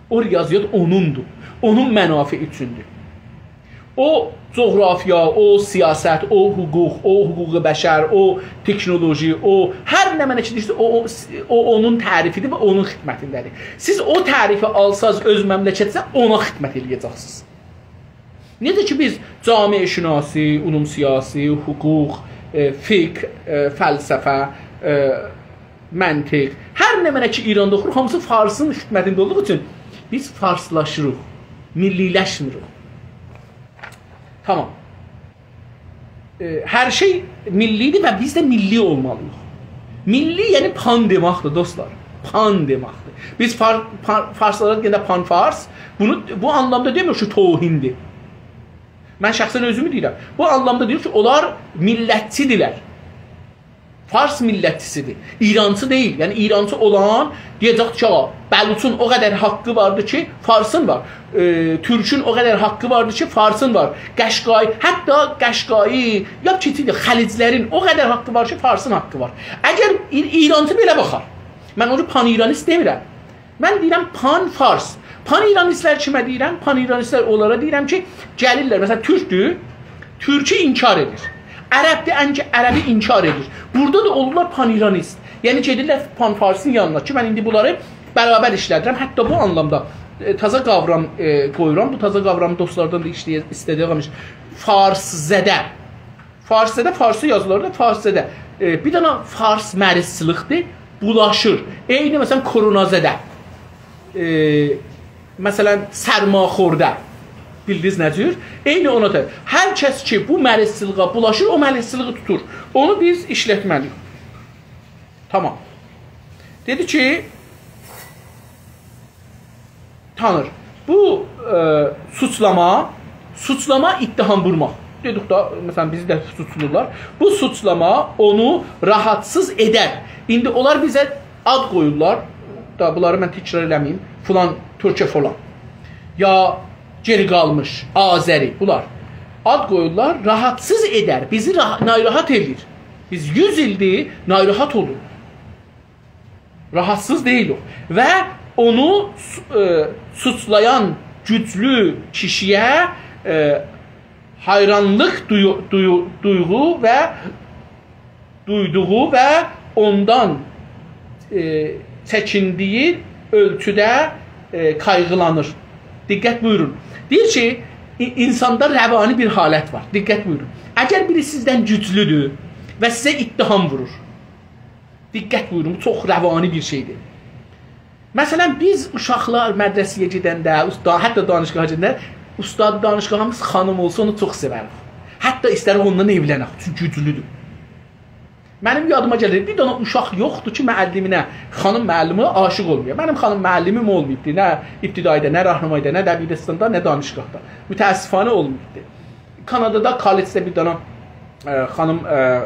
او ریاضیات اونوندور. اونون منافعی اوچوندور. او جغرافیا، او سیاست، او حقوق، او حقوق بشر، او تکنولوژی، او هر نمنه کی دئییرسه، او، او، او اونون تعریفیدیر و اونون خدمتینده‌دیر. سیز او تعریفی آلساز اؤز مملکتینیزه، اونا خدمت ائله‌یه‌جکسینیز. نئجه کی بیز جامعه‌شناسی، علوم سیاسی، حقوق، ائ، فقه، ائ، فلسفه، ائ، منطق، هر نمنه کی ایراندا اوخوروق، هامیسی فارسین خدمتینده اولدوغو اوچون بیز فارسلاشیریق، میللی‌لشمیریک. تامام. ائ، هر شئی میللی‌دیر و بیز ده میللی اولمالی‌ییق. میللی، یعنی پان دئمکدیر، دوستلار. پان دئمکدیر. بیز فار-، پان-، فارسلارا دئینده پان‌فارس، بونو، بو آنلامدا دئمیریک کی توهین‌دیر. من شخصا اؤزومو دئییرم. بو آنلامدا دئییر کی اونلار میللتچی‌دیرلر. فارس میللتچی‌سی‌دیر. ایرانچی دئییل. یعنی ایرانچی اولان دئیه‌جک کی، آغا، بلوچون او قدر حقی واردیر کی فارسین وار. ائ، تورکون او قدر حقی واردیر کی فارسین وار. قشقایی، حتی قشقایی، یا کیچیک خلیجلرین او قدر حقی وار کی فارسین حقی وار. اگر ای-، ایرانچی بئله باخار. من اونو پان‌ایرانیست دئمیرم. من دئییرم پان‌فارس. پان‌ایرانیستلر کیمه دئییرم؟ پان‌ایرانیستلر اونلارا دئییرم کی گلیرلر، مثلا تورکدور، تورکو انکار ائدیر. عربدیر، ان-، عربی انکار ائدیر. بورادا دا اولورلار پان‌ایرانیست. یعنی گئدیرلر پان‌فارسین یانینا کی من ایندی بونلاری برابر ایشله‌دیرم. حتی بو آنلامدا، ائ، تازا قاورام، ائ، قویورام. بو تازا قاورامی دوستلاردان دا ایشله‌یه-، ایسته‌دیییم، فارس‌زده. فارس‌زده، فارسی یازیلار دا، فارس‌زده. ائ، بیر دنه فارس مریضچیلیقدیر، بولاشیر. عینی، مثلا، کرونازده. ائ، مثلا، سرماخورده. بیلدینیز نه جور؟ عینی اونا دا. هر کس کی بو مریضچیلیغا بولاشیر، او مریضچیلیغی توتور. اونو بیز ایشلتمه‌لی‌ییک. تامام. دئدی کی، تانیر. بو، ائ، سوچلاما، سوچلاما، اتهام وورماق. دئدیک دا، مثلا، بیزی ده سوچلورلار. بو سوچلاما اونو راحاتسیز ائدر. ایندی اونلار بیزه آد قویورلار. دا بونلاری من تکرار ائله‌مه‌ییم. فلان، تورکه فلان. یا گئری قالمیش، آذری، بونلار. آد قویورلار، راحاتسیز ائدر. بیزی راح-، ناراحات ائله‌ییر. بیز یوز ایلدیر ناراحات اولوروق. راحاتسیز دئییلیک. و اونو سو-، ائ، سوچلایان گوجلو کیشی‌یه، ائ، حیرانلیق دویو-، دویو-، دویغو و دویدوغو و اوندان، ائ، چکیندیگی اؤلچوده، ائ، قایغیلانیر. دقت بویورون. دئییر کی، ای-، اینساندا روانی بیر حالت وار. دقت بویورون. اگر بیری سیزدن گوجلودور و سیزه اتهام وورور، دقت بویورون، بو چوخ روانی بیر شئیدیر. مثلا، بیز اوشاقلار مدرسه‌یه گئدنده، اوستا-، حتی دانشگاها گئدنده، اوستاد دانشگاهیمیز خانیم اولسا، اونو چوخ سئوریک. حتی ایستریک اوننان ائولنک، چونکی گوجلودور. منیم یادیما گلیر، بیر دنه اوشاق یوخدور کی، معلمینه، خانیم معلمه عاشیق اولمویا. منیم خانیم معلمیم اولماییبدی، نه ابتدایی‌ده، نه راهنمایی‌ده، نه دبیرستاندا، نه دانشگاهدا. متأسفانه اولماییبدی. کانادادا کالجده بیر دنه، ائ، خانیم، ائ،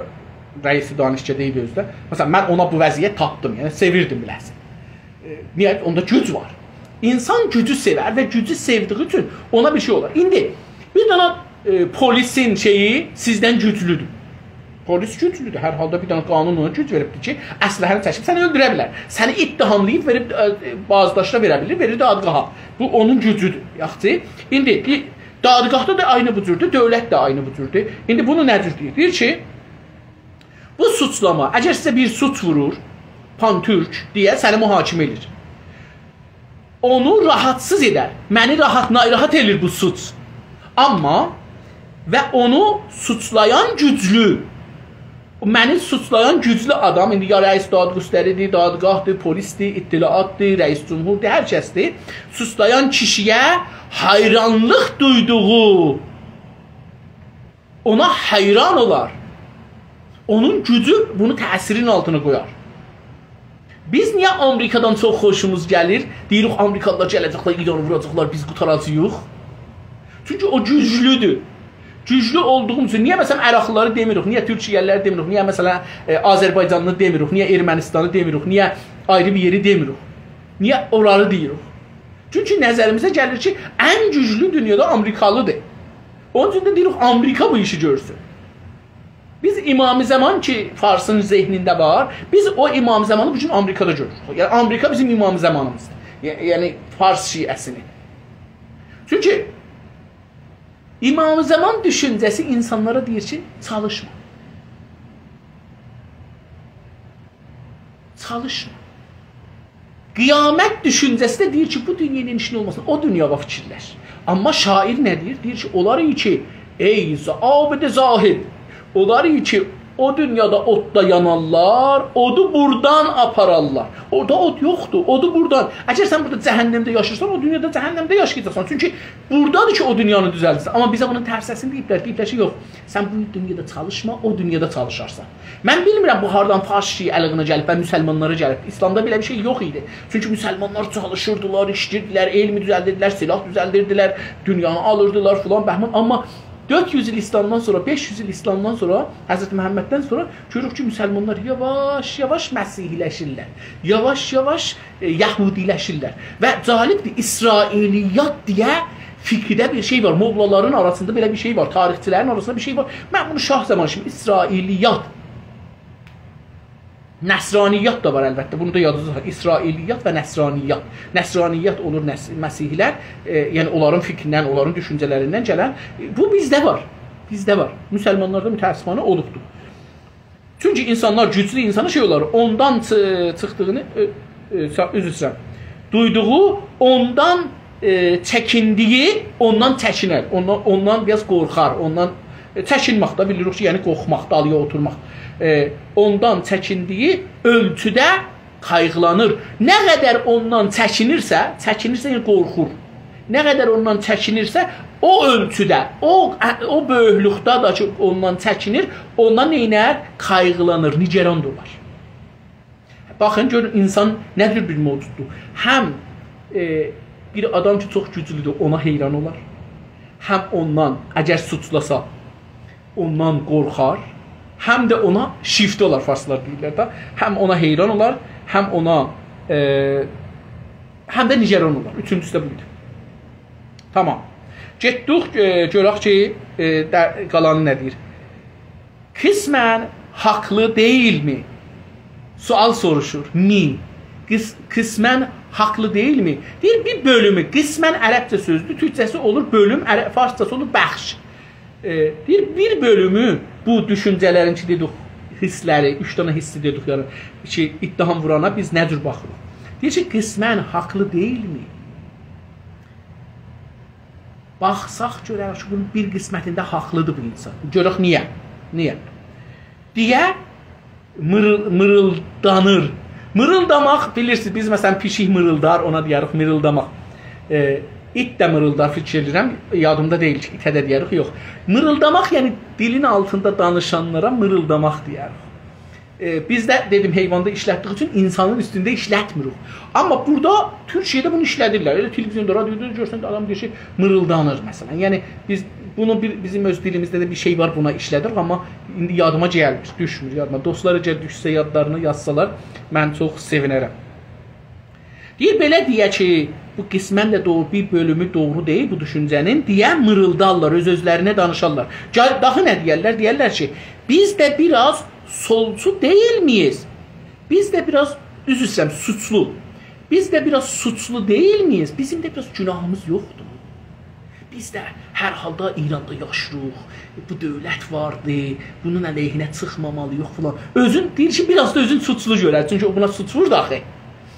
رئیس دانشکده ایدی اؤزو ده. مثلا، من اونا بو وضعیت تاپدیم، یعنی سئویردیم بیله‌سین. ائ، نییه؟ اوندا گوج وار. اینسان گوجو سئور و گوجو سئودیگی اوچون اونا بیر شئی اولار. ایندی بیر دنه، ائ، پلیسین شئیی سیزدن گوجلودور. پلیس گوجلودور. هر حالدا بیر دنه قانون اونا گوج وئریبدیر کی، اسلحه‌نی چکیب سنی اؤلدوره بیلر. سنی اتهاملاییب وئریب، ائ، بازداشتا وئره بیلیر، وئریر دادگاها. بو اونون گوجودور. یاخشی. ایندی بیر دادگاهدا دا عینی بو جوردور، دؤولت ده عینی بو جوردور. ایندی بونو نه جور دئییر؟ دئییر کی، بو سوچلاما، اگر سیزه بیر سوچ وورور، پان‌تورک دئیه سنی محاکمه ائدیر. اونو راحاتسیز ائدر. منی راحات، ناراحات ائله‌ییر بو سوچ. آمما و اونو سوچلایان گوجلو منی سوچلایان گوجلو آدام، ایندی یا رئیس دادگستری‌دیر، دادگاه‌دیر، پلیس‌دیر، اطلاعات‌دیر، رئیس جمهوردور، هر کس‌دیر. سوچلایان کیشی‌یه حیرانلیق دویدوغو، اونا حیران اولار. اونون گوجو بونو تأثیرین آلتینا قویار. بیز نییه آمریکادان چوخ خوشوموز گلیر؟ دئییریک، آمریکالیلار گله‌جکلر، ایرانی ووراجاقلار، بیز قوتاراجاغیق. چونکی او گوجلودور. گوجلو اولدوغو اوچون. نییه، مثلا، عراقلیلاری دئمیریک، نییه تورکیه‌لیلری دئمیریک، نییه، مثلا، ائ، آذربایجانلی دئمیریک، نییه ارمنستانی دئمیریک، نییه آیری بیر یئری دئمیریک؟ نییه اوراری دئییریک؟ چونکی نظریمیزه گلیر کی، ان گوجلو دونیادا آمریکالی‌دیر. اونون اوچون ده دئییریک، آمریکا بو ایشی گؤرسون. بیز امام زمان کی، فارسین ذهنینده وار، بیز او امام زمانی بو گون آمریکادا گؤروروک. یعنی، آمریکا بیزیم امام زمانیمیزدیر. یع-، یعنی، فارس شیعه‌سینی. چونکی امام زمان دوشونجه‌سی اینسانلارا دئییر کی، چالیشما. چالیشما. قیامت دوشونجه‌سی ده دئییر کی، بو دونیا ایله ایشین اولماسین، او دونیایا فیکیرلش. آمما شاعر نه دئییر؟ دئییر کی، اولار کی، ای ز-، عابد زاهد، اولار کی، او دونیادا اوددا یانارلار، اودو بورادان آپارارلار. اورادا اود یوخدور، اودو بورادان. اگر سن بورادا جهنمده یاشاییرسان، او دونیادا جهنمده یاشایاجاقسان. چونکی بورادادیر کی، او دونیانی دوزلدیرسن. آمما بیزه بونون ترسه‌سینی دئییبلر. دئییبلر کی، یوخ، سن بو دونیادا چالیشما، او دونیادا چالیشارسان. من بیلمیرم بو هاردان فارس شیعه‌لیگینه گلیب و مسلمانلارا گلیب. ایسلامدا بئله بیر شئی یوخ ایدی. چونکی مسلمانلار چالیشیردیلار، ایشله‌ییردیلر، علمی دوزلدیردیلر، سلاح دوزلدیردیلر، دونیانی آلیردیلار فلان بهمان. آمما دؤرد یوز ایل ایسلامدان سونرا، بئش یوز ایل ایسلامدان سونرا، حضرت محمددن سونرا گؤروروک کی، مسلمانلار یاواش-یاواش مسیحی‌لشیرلر. یاواش-یاواش، ائ، یهودی‌لشیرلر. و جالبدیر، اسرائیلیات دئیه فقهده بیر شئی وار، موللالارین آراسیندا بئله بیر شئی وار، تاریخچیلرین آراسیندا بیر شئی وار. من بونو شاه زامانی کیمی اسرائیلیات، نصرانیات دا وار البته، بونو دا یادینیزدا ساخلایین. اسرائیلیات و نصرانیات. نصرانیات اولور نص-، مسیحی‌لر، ائ، یعنی اونلارین فیکریندن، اونلارین دوشونجه‌لریندن گلن، ائ، بو بیزده وار. بیزده وار. مسلمانلاردا متأسفانه اولوبدور. چونکی اینسانلار گوجلو اینسانا شئی اولار، اوندان چی-، چیخدیغینی، ائ، ائ، سا-، عذر ایسته‌ییرم. دویدوغو، اوندان، ائ، چکیندیگی، اوندان چکینر، اوندان، اوندان بیر آز قورخار، اوندان، ائ، چکینمک ده بیلیریک کی، یعنی قورخماق، دالییا اوتورماق. ائ، اوندان چکیندیگی اؤلچوده قایغیلانیر. نه قدر اوندان چکینیرسه، چکینیرسه، یعنی قورخور. نه قدر اوندان چکینیرسه، او اؤلچوده، او، او بؤیوکلوکده ده کی، اوندان چکینیر، اوندان نئینر؟ قایغیلانیر، نگران دا اولار. باخین، گؤرون، اینسان نه جور بیر موجوددور. هم، ائ، بیر آدام کی، چوخ گوجلودور، اونا حیران اولار. هم اوندان، اگر سوچلاسا، اوندان قورخار، هم ده اونا شیفته اولار، فارسلار دئییرلر ده. هم اونا حیران اولار، هم اونا، ائ، هم ده نگران اولار. اوچونجوسو ده بویدو. تامام. گئتدیک، ائ، گؤرک کی، ائ، ده-، قالانی نه دئییر؟ قسماً حاقلی دئییلمی؟ سؤال سوروشور. می. قس-، قسماً حاقلی دئییلمی؟ دئییر، بیر بؤلومو، قسماً عربجه سؤزدور، تورکجه‌سی اولور بؤلوم، عر-، فارسجاسی اولور بخش. ائ، دئییر، بیر بؤلومو بو دوشونجه‌لرین کی، دئدیک، حسلری، اوچ دنه حسی دئدیک، یعنی کی، اتهام وورانا بیز نه جور باخیریق؟ دئییر کی، قسماً حاقلی دئییلمی؟ باخساق گؤرریک کی، بونون بیر قسمتینده حاقلیدیر بو اینسان. گؤرک نییه؟ نییه؟ دئیه میریل-، میریلدانیر. میریلداماق، بیلیرسینیز، بیز، مثلا، پیشیک میریلدار، اونا دئیه‌ریک میریلداماق. ائ، ایت ده میریلدار، فیکیر ائدیرم، یادیمدا دئییل کی، ایته ده دئیه‌ریک، یوخ. میریلداماق، یعنی دیلین آلتیندا دانیشانلارا میریلداماق دئیه‌ریک. ائ، بیز ده، دئدیم، حیواندا ایشلتدیگی اوچون اینسانین اوستونده ایشلتمیریک. آمما بورادا، تورکیه‌ده بونو ایشله‌دیرلر. ائله تلویزیوندا، رادیودا گؤرسن، آدام دئییر کی، میریلدانیر، مثلا. یعنی، بیز بونو بیر، بیزیم اؤز دیلیمیزده ده بیر شئی وار، بونا ایشله‌دیریک، آمما ایندی یادیما گلمیر، دوشمور یادیما. دوستلار، اگر دوشسه یادلارینا یازسالار، من چوخ سئوینرم. دئییر، بئله دئیه کی، بو قسماً ده دوغرو، بیر بؤلومو دوغرو دئییل بو دوشونجه‌نین، دئیه میریلدارلار، اؤز-اؤزلرینه دانیشارلار. گل-، داها نه دئیرلر؟ دئیرلر کی، بیز ده بیر آز سولچو دئییلمیییز؟ بیز ده بیر آز، عذر ایسته‌ییرم، سوچلو. بیز ده بیر آز سوچلو دئییلمیییز؟ بیزیم ده بیر آز گوناهیمیز یوخدور؟ بیز ده هر حالدا ایراندا یاشاییریق، بو دؤولت واردی، بونون علیهینه چیخمامالیییق فلان. اؤزون دئییر کی، بیر آز دا اؤزون سوچلو گؤرر، چونکی او بونا سوچ ووردو آخی.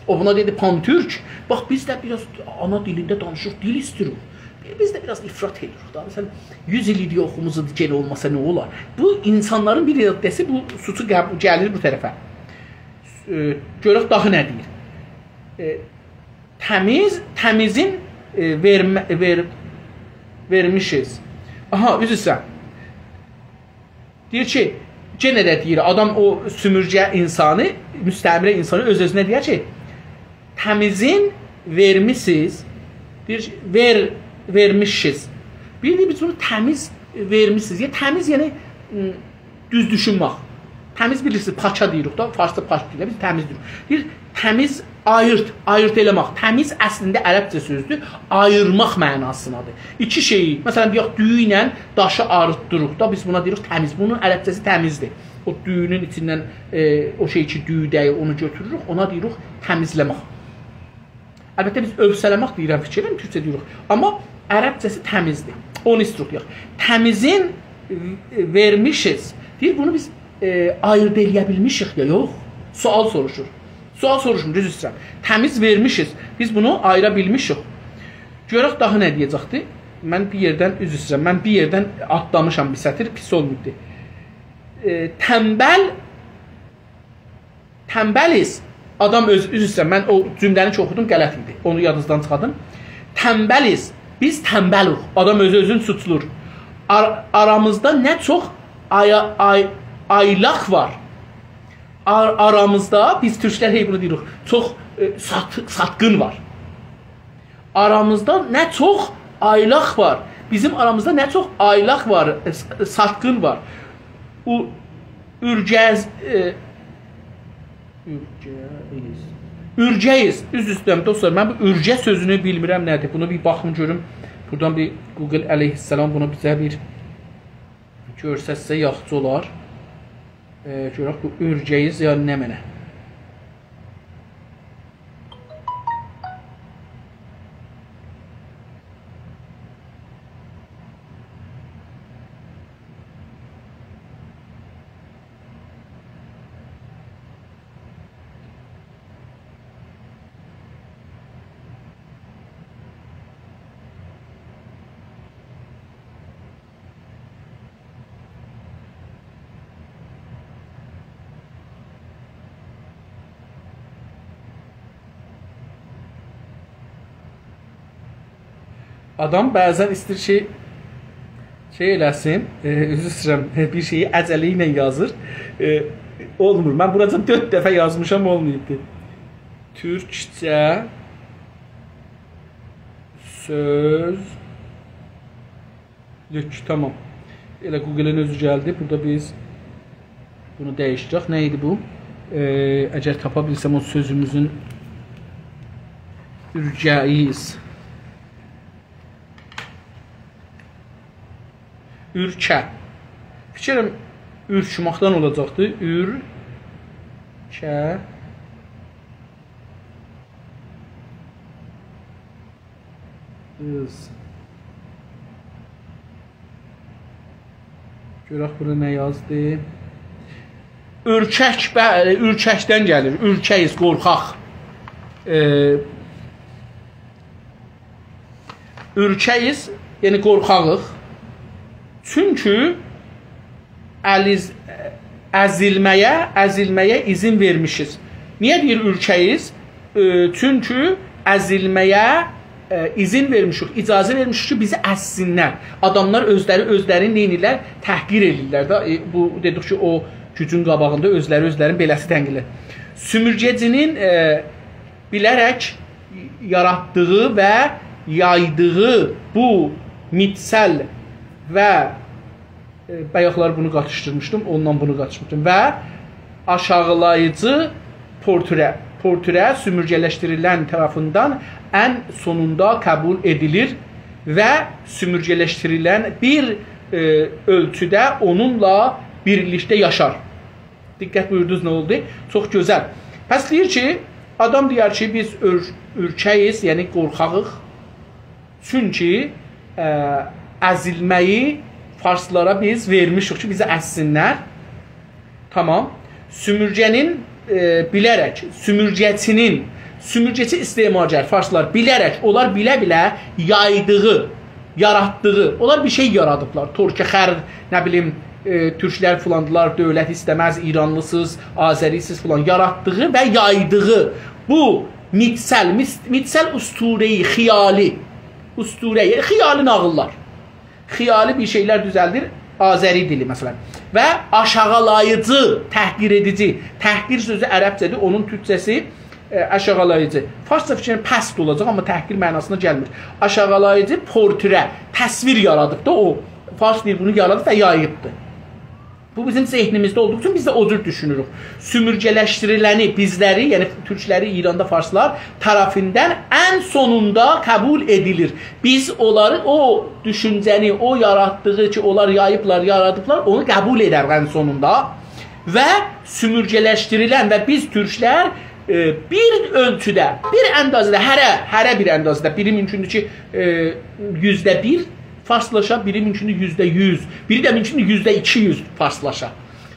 او بونا دئدی پان‌تورک. باخ، بیز ده بیر آز آنا دیلینده دانیشیریق، دیل ایستیریک. بیز ده بیر آز افراط ائدیریک دا. مثلا، یوز ایل ایدی یوخوموزدور، یئنه اولماسا نه اولار؟ بو اینسانلارین بیر عده‌سی بو سوچو قب-، گلیر بو طرفه. ائ، گؤرک داها نه دئییر. ائ، تمیز، تمیزین، ائ، وئرمه-، وئر-، وئرمیشیز. آها، عذر ایسته‌ییرم. دئییر کی، یئنه ده دئییر، آدام او سومورگه اینسانی، مستعمره اینسانی اؤز-اؤزونه دئیر کی، تمیزین وئرمیسیز، دئییر کی، وئر-، وئرمیشیز. بیر ده بیز بونو تمیز وئرمیسیز. یا تمیز، یعنی، م، دوز دوشونمک. تمیز بیلیرسینیز، پاکا دئییریک دا، فارسدا پاک دئییرلر، بیز تمیز دئییریک. دئییر، تمیز آییرت، آییرت ائله‌مک. تمیز اصلینده عربجه سؤزدور، آییرماق معناسیندادیر. ایکی شئیی، مثلا، دئیک، دویو ایله داشی آییرتدیریق دا، بیز بونا دئییریک تمیز. بونون عربجه‌سی تمیزدیر. او دویونون ایچیندن، ائ، او شئی کی، دویو دئییر، اونو گؤتوروروک، اونا دئییریک تمیزله‌مک. البته، بیز اؤوسه‌له‌مک دئییرم، فیکیر ائلیرم، تورکجه دئییریک. آمما عربجه‌سی تمیزدیر. اونو ایستیروخ دئیک. تمیزین، ائ، وئرمیشیز. دئییر، بونو بیز، ائ، آییرد ائله‌یه بیلمیشیک یا یوخ؟ سؤال سوروشور. سؤال سوروشمور، عذر ایسته‌ییرم. تمیز وئرمیشیز. بیز بونو آییرا بیلمیشیک. گؤرک داها نه دئیه‌جکدی. من بیر یئردن، عذر ایسته‌ییرم، من بیر یئردن آتلامیشام بیر سطیر، پیس اولماییبدی. ائ، تنبل، تنبلیز. آدام اؤز، عذر ایسته‌ییرم، من او جمله‌نی کی اوخودوم، غلط ایدی. اونو یادینیزدان چیخاردین. تنبلیز. بیز تنبلوق. آدام اؤزو اؤزونو سوچلور. آر-، آرامیزدا نه چوخ آیا-، آی-، آیلاق وار. آر-، آرامیزدا، بیز تورکلر هئی بونو دئییریک، چوخ، ائ، سات-، ساتقین وار. آرامیزدا نه چوخ آیلاق وار. بیزیم آرامیزدا نه چوخ آیلاق وار، ائ، س-، ساتقین وار. او، اورگز-، ائ، اورگه‌ییز. اورگه‌ییز. عذر ایسته‌ییرم، دوستلار، من بو اورگه سؤزونو بیلمیرم نه‌دیر. بونا بیر باخیم گؤروم. بورادان بیر گوگل علیه‌السلام بونو بیزه بیر گؤرستسه یاخشی اولار. ائ، گؤرک بو اورگه‌ییز یا نمنه. آدام بعضا ایسته‌ییر کی، شئی ائله‌سین، ائ، عذر ایسته‌ییرم، ائ، بیر شئیی عجله ایله یازیر. ائ، اولمور. من بوراجان دؤرد دفعه یازمیشام، اولماییبدی. تورکجه سؤز لوک، تامام. ائله گوگلین اؤزو گلدی. بورادا بیز بونو دییشدیرک. نه ایدی بو؟ ائ، اگر تاپا بیلسم او سؤزوموزون اورگه‌ییز. اورکه. فیکریم اورکمکدن اولاجاقدی. اورکه. ایز. گؤرک بورادا نه یازدی. اورکک، بلی، اورککدن گلیر. اورکه‌ییز، قورخاق. ائ، اورکه‌ییز، یعنی قورخاغیق. چونکی الیز-، ازیلمه‌یه، ازیلمه‌یه ایذین وئرمیشیز. نییه دئییر اورکه‌ییز؟ ائ، چونکی ازیلمه‌یه، ائ، ایذین وئرمیشیک، اجازه وئرمیشیک کی، بیزی ازسینلر. آداملار اؤزلری، اؤزلرینی نئینیرلر؟ تحقیر ائدیرلر ده. ائ، بو دئدیک کی، او گوجون قاباغیندا اؤزلری، اؤزلرینی بئله‌سی تنقیرلر. سومورگه‌جی‌نین، ائ، بیله‌رک یاراتدیغی و یایدیغی بو میتسل و، ائ، بایاقلار بونو قاتیشدیرمیشدیم، اوندان بونو قاتیشمیشدیم. و آشاغیلاییجی پورتره، پورتره سومورگه‌لشدیریلن طرفیندن ان سونوندا قبول ائدیلیر و سومورگه‌لشدیریلن بیر، ائ، اؤلچوده اونونلا بیرلیکده یاشار. دقت بویوردونوز، نه اولدو؟ چوخ گؤزل. پس دئییر کی، آدام دئیر کی، بیز اور-، اورکه‌ییز، یعنی قورخاغیق. چونکی، ائ، ازیلمه‌یی فارسلارا بیز وئرمیشیک کی، بیزی ازسینلر. تامام. سومورگه‌نین، ائ، بیله‌رک، سومورگه‌چی‌نین، سومورگه‌چی استعمارگر، فارسلار بیله‌رک، اونلار بیله-بیله یایدیغی، یاراتدیغی، اونلار بیر شئی یارادیبلار. ترک خر، نه بیلیم، ائ، تورکلر فلاندیلار، دؤولت ایسته‌مز، ایرانلی‌سیز، آذری‌سیز فلان. یاراتدیغی و یایدیغی بو میتسل، میس-، میتسل اسطوره‌ای خیالی، اسطوره، یعنی خیالی ناغیللار. خیالی بیر شئیلر دوزلدیر، آذری دیلی مثلا. و آشاغیلاییجی، تحقیر ائدیجی. تحقیر سؤزو عربجه‌دیر، اونون تورکجه‌سی، ائ، آشاغیلاییجی. فارسجا فیکریم پست اولاجاق، آمما تحقیر معناسینا گلمیر. آشاغیلاییجی پورتره، تصویر یارادیب دا او. فارس دیلی بونو یارادیب و یاییبدیر. بو بیزیم ذهنیمیزده اولدوغو اوچون بیز ده او جور دوشونوروک. سومورگه‌لشدیریلنی، بیزلری، یعنی تورکلری ایراندا فارسلار طرفیندن ان سونوندا قبول ائدیلیر. بیز اونلاری، او دوشونجه‌نی، او یاراتدیغی کی، اونلار یاییبلار، یارادیبلار، اونو قبول ائدریک ان سونوندا. و سومورگه‌لشدیریلن و بیز تورکلر، ائ، بیر اؤلچوده، بیر اندازه‌ده، هره، هره بیر اندازه‌ده، بیری مومکوندور کی، ائ، یوزده بیر فارسلاشا، بیری مومکوندور یوزده یوز، بیری ده مومکوندور یوزده ایکی یوز فارسلاشا.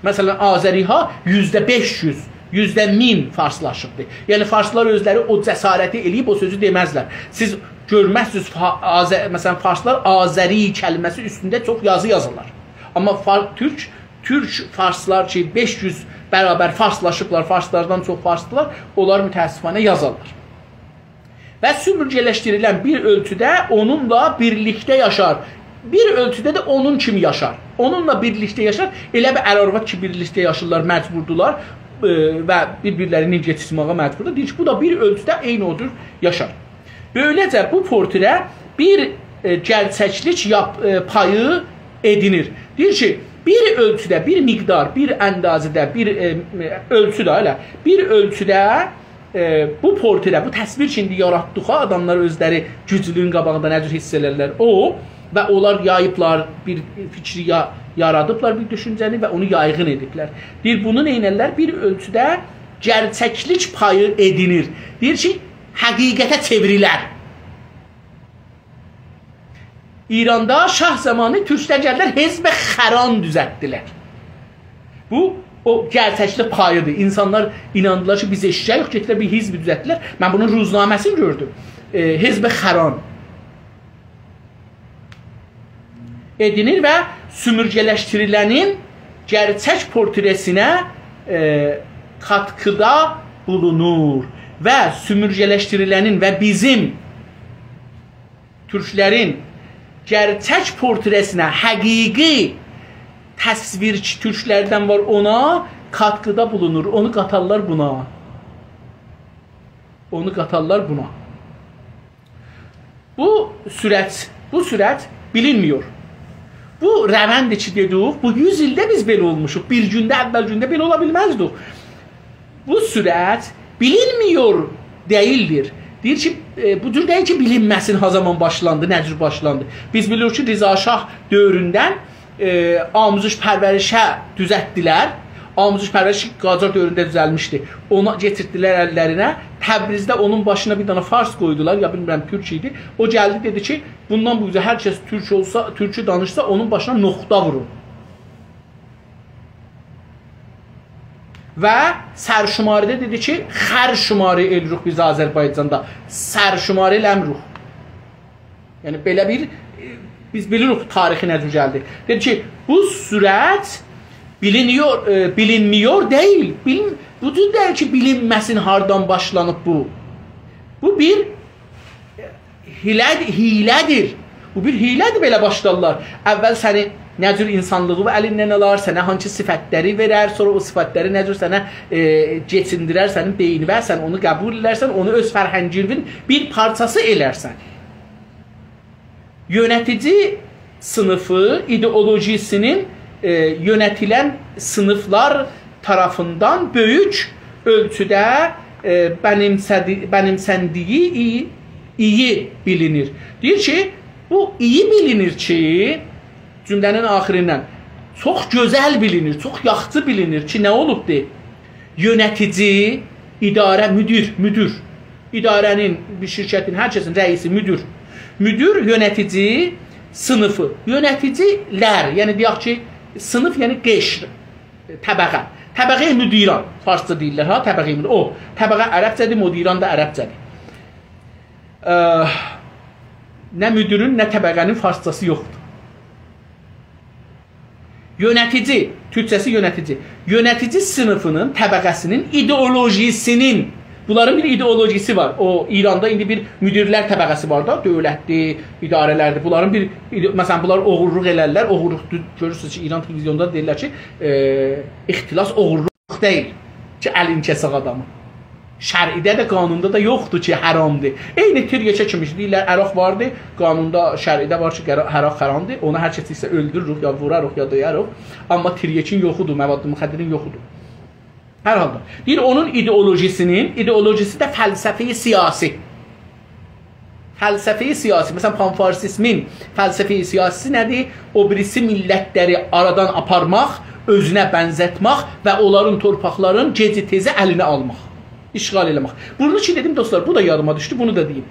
مثلا، آذری‌ها یوزده بئش یوز، یوزده مین فارسلاشیبدیر. یعنی، فارسلار اؤزلری او جسارتی ائله‌ییب او سؤزو دئمزلر. سیز گؤرمزسینیز، فا-، آذ-، مثلا، فارسلار آذری کلمه‌سی اوستونده چوخ یازی یازیرلار. آمما فار-، تورک، تورک فارسلار کی، بئش یوز برابر فارسلاشیبلار، فارسلاردان چوخ فارسدیلار، اونلار متأسفانه یازارلار. و سومورگه‌لشدیریلن بیر اؤلچوده اونونلا بیرلیکده یاشار. بیر اؤلچوده ده اونون کیمی یاشار. اونونلا بیرلیکده یاشار. ائله بیر ار-آرواد کی، بیرلیکده یاشیرلار، مجبوردولار، ائ، و بیر-بیرلریندن گئچینمه‌یه مجبوردور. دئییر کی، بو دا بیر اؤلچوده عینی او جور یاشار. بؤیله‌جه بو پورتره بیر، ائ، گئرچکلیک یاپ-، ائ، پایی ائدینیر. دئییر کی، بیر اؤلچوده، بیر مقدار، بیر اندازه‌ده، بیر، ائ، اؤلچو ده ائله، بیر اؤلچوده ائ، بو پورتره، بو تصویر کی، ایندی یاراتدیق ها، آداملار اؤزلری گوجلویون قاباغیندا نه جور حیس ائلرلر، او و اونلار یاییبلار، بیر فیکری یا-، یارادیبلار، بیر دوشونجه‌نی و اونو یایغین ائدیبلر. دئییر، بونو نئینرلر؟ بیر اؤلچوده گئرچکلیک پایی ائدینیر. دئییر کی، حقیقته چئوریلر. ایراندا شاه زامانی تورکلر گلدیلر، حزب خران دوزلتدیلر. بو، او گئرچکلیک پایی‌دیر. اینسانلار ایناندیلار کی، بیز ائششک یوخ، گئتدیلر بیر حزب دوزلتدیلر. من بونون روزنامه‌سینی گؤردوم. ائ، حزب خران ائدینیر و سومورگه‌لشدیریلنین گئرچک پورتره‌سینه، ائ، قاتقیدا بولونور و سومورگه‌لشدیریلنین و بیزیم تورکلرین گئرچک پورتره‌سینه، حقیقی تصویر کی، تورکلردن وار، اونا قاتقیدا بولونور. اونو قاتارلار بونا. اونو قاتارلار بونا. بو سرعت، بو سرعت بیلینمیر. بو روندی کی، دئدیک، بو یوز ایلده بیز بئله اولموشوق. بیر گونده، اول گونده بئله اولا بیلمزدیک. بو سرعت بیلینمیر دئییلدیر. دئییر کی، ائ، بو جور دئییل کی، بیلینمه‌سین ها زامان باشلاندی، نه جور باشلاندی. بیز بیلیریک کی، رضا شاه دؤوروندن، ائ، آموزش پرورشه دوزلتدیلر. آموزش پرورش قاجار دؤورونده دوزلمیشدی. اونو گتیردیلر اللرینه. تبریزده اونون باشینا بیر دنه فارس قویدولار، یا بیلمیرم، تورک ایدی. او گلدی، دئدی کی، بوندان بو اوزه هر کس تورک اولسا، تورکو دانیشسا، اونون باشینا نقطه وورون. و سرشماری‌ده دئدی کی، خر شماری ائله‌ییریک بیز آذربایجاندا. سرشماری ائله‌میریک. یعنی، بئله بیر، ائ، بیز بیلیریک تاریخی نه جور گلدی. دئدی کی، بو سرعت بیلینیور، ائ، بیلینمیر دئییل. بیلین-، بو جور دئییل کی، بیلینمه‌سین هاردان باشلانیب بو. بو بیر حیله-، حیله‌دیر. بو بیر حیله‌دیر، بئله باشلارلار. اول سنی نه جور اینسانلیغی الیندن آلار، سنه هانسی صفتلری وئرر، سونرا او صفتلری نه جور سنه، ائ، کئچیندیرر سنین بئینیوه، سن اونو قبول ائدرسن، اونو اؤز فرهنگینین بیر پارچاسی ائلرسن. یؤنتیجی صینیفی، ایدئولوژی‌سینین، ائ، یؤنتیلن صینیفلار طرفیندن بؤیوک اؤلچوده، ائ، بنیمسه‌دی-، بنیمسندیگی ای-، اییی بیلینیر. دئییر کی، بو اییی بیلینیر کی، جمله‌نین آخیریندن چوخ گؤزل بیلینیر، چوخ یاخشی بیلینیر کی، نه اولوبدور؟ یؤنتیجی، اداره، مدیر، مدیر. اداره‌نین، بیر شرکتین، هر کسین رئیسی، مدیر. مدیر، یؤنتیجی، صینیفی. یؤنتیجی‌لر، یعنی دئیک کی، صینیف، یعنی قشر، طبقه. طبقه مدیران، فارسجا دئییرلر، ها، طبقه مدیر. او، طبقه عربجه‌دیر، مدیران دا عربجه‌دیر. اه، نه مدیرین، نه طبقه‌نین فارسجاسی یوخدور. یؤنتیجی، تورکجه‌سی یؤنتیجی. یؤنتیجی صینیفینین، طبقه‌سینین ایدئولوژیسینین، بونلارین بیر ایدئولوژیسی وار. او، ایراندا ایندی بیر مدیرلر طبقه‌سی وار دا، دؤولتدیر، اداره‌لردیر. بونلارین بیر ایده-، مثلا، بونلار اوغورلوق ائلرلر، اوغورلوق دو-، گؤرورسونوز کی، ایران تلویزیوندا دئییرلر کی، ائ، اختلاس اوغورلوق دئییل کی، الین کسک آدامی. شرعده ده، قانوندا دا یوخدور کی، حرامدیر. عینی تریاکا کیمی دئییرلر، عراق واردی، قانوندا، شرعده وار کی، قرا-، عراق حرامدیر، اونو هر کس ایسته‌سه اؤلدوروروک، یا ووراروق، یا دؤیه‌ریک. آمما تریاکین یوخودور، مواد مخدرین یوخودور. هر حالدا. دئییر، اونون ایدئولوژیسینین، ایدئولوژیسی ده فلسفه‌ی سیاسی. فلسفه‌ی سیاسی، مثلا، پان‌فارسیزمین فلسفه‌ی سیاسیسی نه‌دیر؟ او بیریسی میللتلری آرادان آپارماق، اؤزونه بنزتمک و اونلارین تورپاقلارین گئجی تئزی الینه آلماق، اشغال ائله‌مک. بونو کی دئدیم، دوستلار، بو دا یادیما دوشدو، بونو دا دئییم.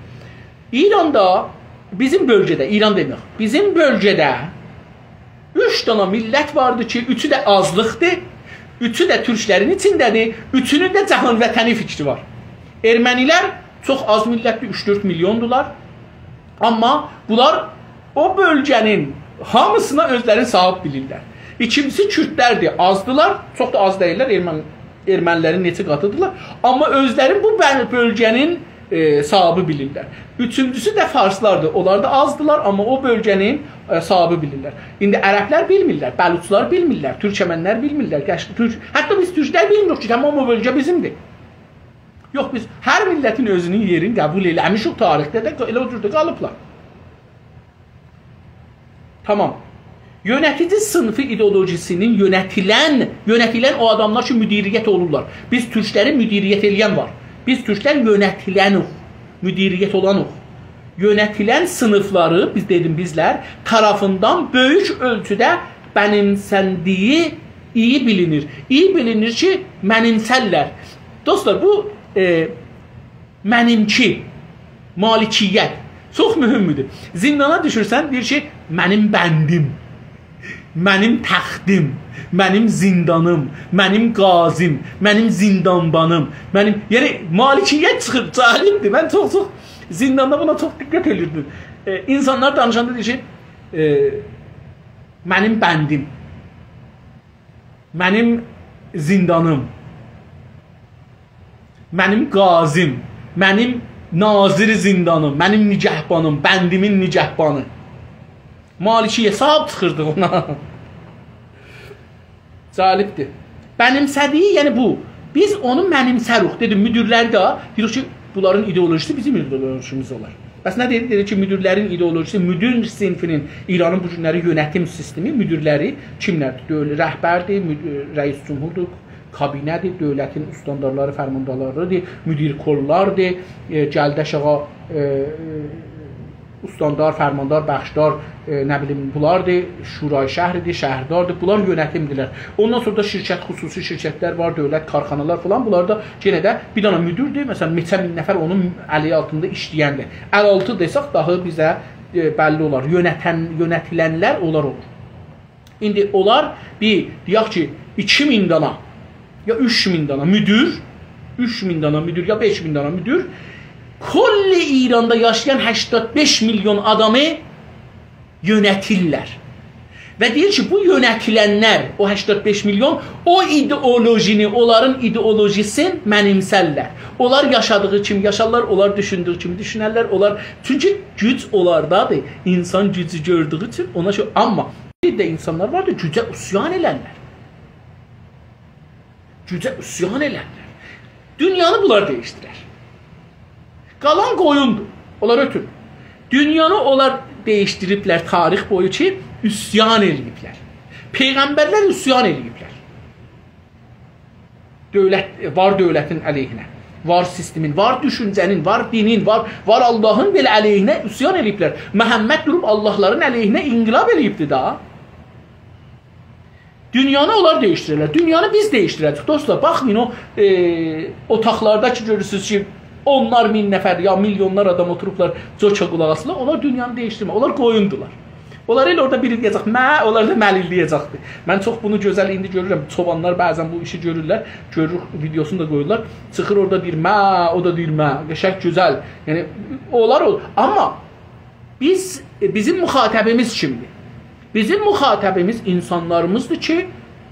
ایراندا، بیزیم بؤلگه‌ده، ایران دئمیریک، بیزیم بؤلگه‌ده اوچ دانا میللت واردی کی، اوچو ده آزلیقدیر، اوچو ده تورکلرین ایچینده‌دیر، اوچونون ده جهان وطنی فیکری وار. ارمنیلر چوخ آز میللتدیر، اوچ-دؤرد میلیوندولار. آمما بونلار او بؤلگه‌نین هامیسینا اؤزلرینی صاحیب بیلیرلر. ایکینجیسی کوردلردیر، آزدیلار، چوخ دا آز دئییللر، ارمن-، ارمنیلرین نئچه قاتیدیرلار. آمما اؤزلرین بو بن-، بؤلگه‌نین، ائ، صاحیبی بیلیرلر. اوچونجوسو ده فارسلاردیر، اونلار دا آزدیلار، آمما او بؤلگه‌نین، ائ، صاحیبی بیلیرلر. ایندی عربلر بیلمیرلر، بلوچلار بیلمیرلر، تورکمنلر بیلمیرلر، قش-، تورک-، حتی بیز تورکلر بیلمیریک کی، تمام او بؤلگه بیزیمدیر. یوخ، بیز هر میللتین اؤزونون یئرینی قبول ائله‌میشیک، تاریخده ده ائله او جور ده قالیبلار. تامام. یؤنتیجی صینیفی ایدئولوژیسینین یؤنتیلن، یؤنتیلن او آداملار کی، مدیریت اولورلار. بیز تورکلری مدیریت ائله‌ین وار. بیز تورکلر یؤنتیلنوخ، مدیریت اولانوخ. یؤنتیلن صینیفلاری، بیز دئدیم بیزلر، طرفیندن بؤیوک اؤلچوده بنیمسندیگی ایی بیلینیر. ایی بیلینیر کی، منیمسرلر. دوستلار، بو، ائ، منیمکی، مالکیت چوخ مهمدور. زیندانا دوشورسن، دئییر کی، منیم بندیم، منیم تختیم، منیم زیندانیم، منیم قاضیم، منیم زیندانبانیم، منیم، یعنی، مالکیت چیخیر، جالبدیر. من چوخ-چوخ زینداندا بونا چوخ دقت ائدیردیم. ائ، اینسانلار دانیشاندا دئییر کی، ائ، منیم بندیم، منیم زیندانیم، منیم قاضیم، منیم ناظر زیندانیم، منیم نگهبانیم، بندیمین نگهبانی. مالکیت صاحیب چیخیردی اونا. جالبدیر. بنیمسه‌دیگی، یعنی بو. بیز اونو منیمسه‌روخ. دئدیم، مدیرلری ده، دئییریک کی، بونلارین ایدئولوژیسی بیزیم ایدئولوژیمیز اولار. بس نه دئدی؟ دئدی کی، مدیرلرین ایدئولوژیسی، مدیر صینیفینین، ایرانین بو گونلری یؤنتیم سیستمی، مدیرلری کیملردیر؟ دؤول-، رهبردیر، مد-، رئیس جمهوردور، کابینه‌دیر، دؤولتین استاندارلاری، فرماندارلاریدیر، مدیر کللاردیر، ائ، گلدی آشاغی، ائ، استاندار، فرماندار، بخشدار، ائ، نه بیلیم، بونلاردیر، شورای شهردیر، شهرداردیر. بونلار یؤنتیمدیرلر. اوندان سونرا دا شرکت، خصوصی شرکتلر وار، دؤولت، کارخانالار فلان. بونلار دا یئنه ده بیر دنه مدیردیر. مثلا، نئچه مین نفر اونون الی آلتیندا ایشله‌ین‌دیر. ال آلتی دئسک، داها بیزه، ائ، بللی اولار. یؤنتن، یؤنتیلنلر اونلار اولور. ایندی اونلار بیر، دئیک کی، ایکی مین دانا، یا اوچ مین دانا مدیر، اوچ مین دانا مدیر، یا بئش مین دانا مدیر، کل ایراندا یاشایان هشتاد بئش میلیون آدامی یؤنتیرلر. و دئییر کی، بو یؤنتیلنلر، او هشتاد بئش میلیون، او ایدئولوژینی، اونلارین ایدئولوژیسین منیمسرلر. اونلار یاشادیغی کیمی یاشارلار، اونلار دوشوندویو کیمی دوشونرلر، اونلار، چونکی گوج اولاردادیر. اینسان گوجو گؤردویو اوچون اونا شئی، آمما بیر ده اینسانلار واردیر، گوجه عصیان ائلرلر. گوجه عصیان ائلرلر. دونیانی بونلار دییشدیرر. قالان قویوندور. اونلار اؤتور. دونیانی اونلار دییشدیریبلر تاریخ بویو کی، عصیان ائله‌ییبلر. پیغمبرلر عصیان ائله‌ییبلر. دؤولت، وار دؤولتین علیهینه، وار سیستمین، وار دوشونجه‌نین، وار دینین، وار، وار آللاهین بئله علیهینه عصیان ائله‌ییبلر. محمد دوروب آللاهلارین علیهینه انقلاب ائله‌ییبدی دا. دونیانی اونلار دییشدیررلر. دونیانی بیز دییشدیره‌جه‌ییک، دوستلار. باخمایین او، ائ، اوتاقلاردا کی، گؤرورسونوز کی، اونلار مین نفر یا میلیونلار آدام اوتوروبلار، جوکا قولاق آسیرلار. اونلار دونیانی دییشدیرمز. اونلار قویوندولار. اونلار ائله اورادا بیری دئیه‌جک، «مه»، اونلار دا ملیلله‌یه‌جکدیر. من چوخ بونو گؤزل ایندی گؤرورم. چوبانلار بعضا بو ایشی گؤرورلر. گؤروروک، ویدئوسونو دا قویورلار. چیخیر اورادا دئییر، «مه»، او دا دئییر، «مه». قشنگ، گؤزل. یعنی، اونلار او-، آمما بیز، بیزیم مخاطبیمیز کیمدیر؟ بیزیم مخاطبیمیز اینسانلاریمیزدیر کی،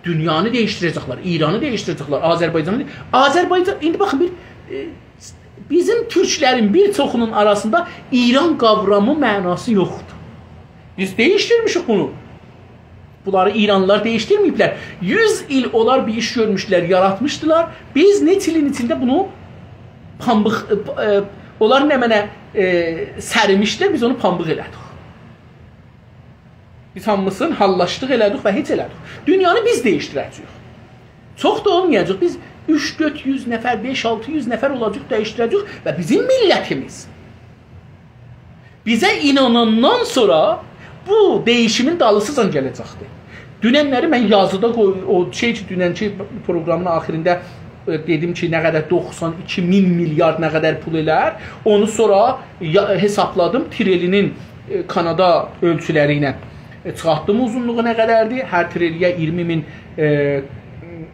دونیانی دییشدیره‌جکلر، ایرانی دییشدیره‌جکلر، آذربایجانی دی-، آذربایجان، ایندی باخین، بیر، ائ، بیزیم تورکلرین بیر چوخونون آراسیندا ایران قاورامی معناسی یوخدور. بیز دییشدیرمیشیک بونو. بونلاری ایرانلیلار دییشدیرمه‌ییبلر. یوز ایل اونلار بیر ایش گؤرموشدولر، یاراتمیشدیلار. بیز نئچه ایلین ایچینده بونو پامبیق، ائ، ائ، اونلار نمنه، ائ، سریمیشدیلر، بیز اونو پامبیق ائله‌دیک. بیز هامیسینی حاللاشدیق، ائله‌دیک و هئچ ائله‌دیک. دونیانی بیز دییشدیره‌جه‌ییک. چوخ دا اولمایاجاق. بیز اوچ دؤرد یوز نفر، بئش آلتی یوز نفر اولاجاق، دییشدیره‌جه‌ییک و بیزیم میللتیمیز بیزه ایناناندان سونرا بو دییشیمین دالیسیجان گله‌جکدیر. دوننلری من یازیدا قوی-، او شئی کی، دوننکی پروقرامین آخیرینده، ائ، دئدیم کی، نه قدر، دوخسان ایکی مین میلیارد نه قدر پول ائلر. اونو سونرا یا-، حسابلادیم، تریلی‌نین، ائ، کانادا اؤلچولری ایله، ائ، چیخارتدیم اوزونلوغو نه قدردیر. هر تریلی‌یه اییرمی مین، ائ،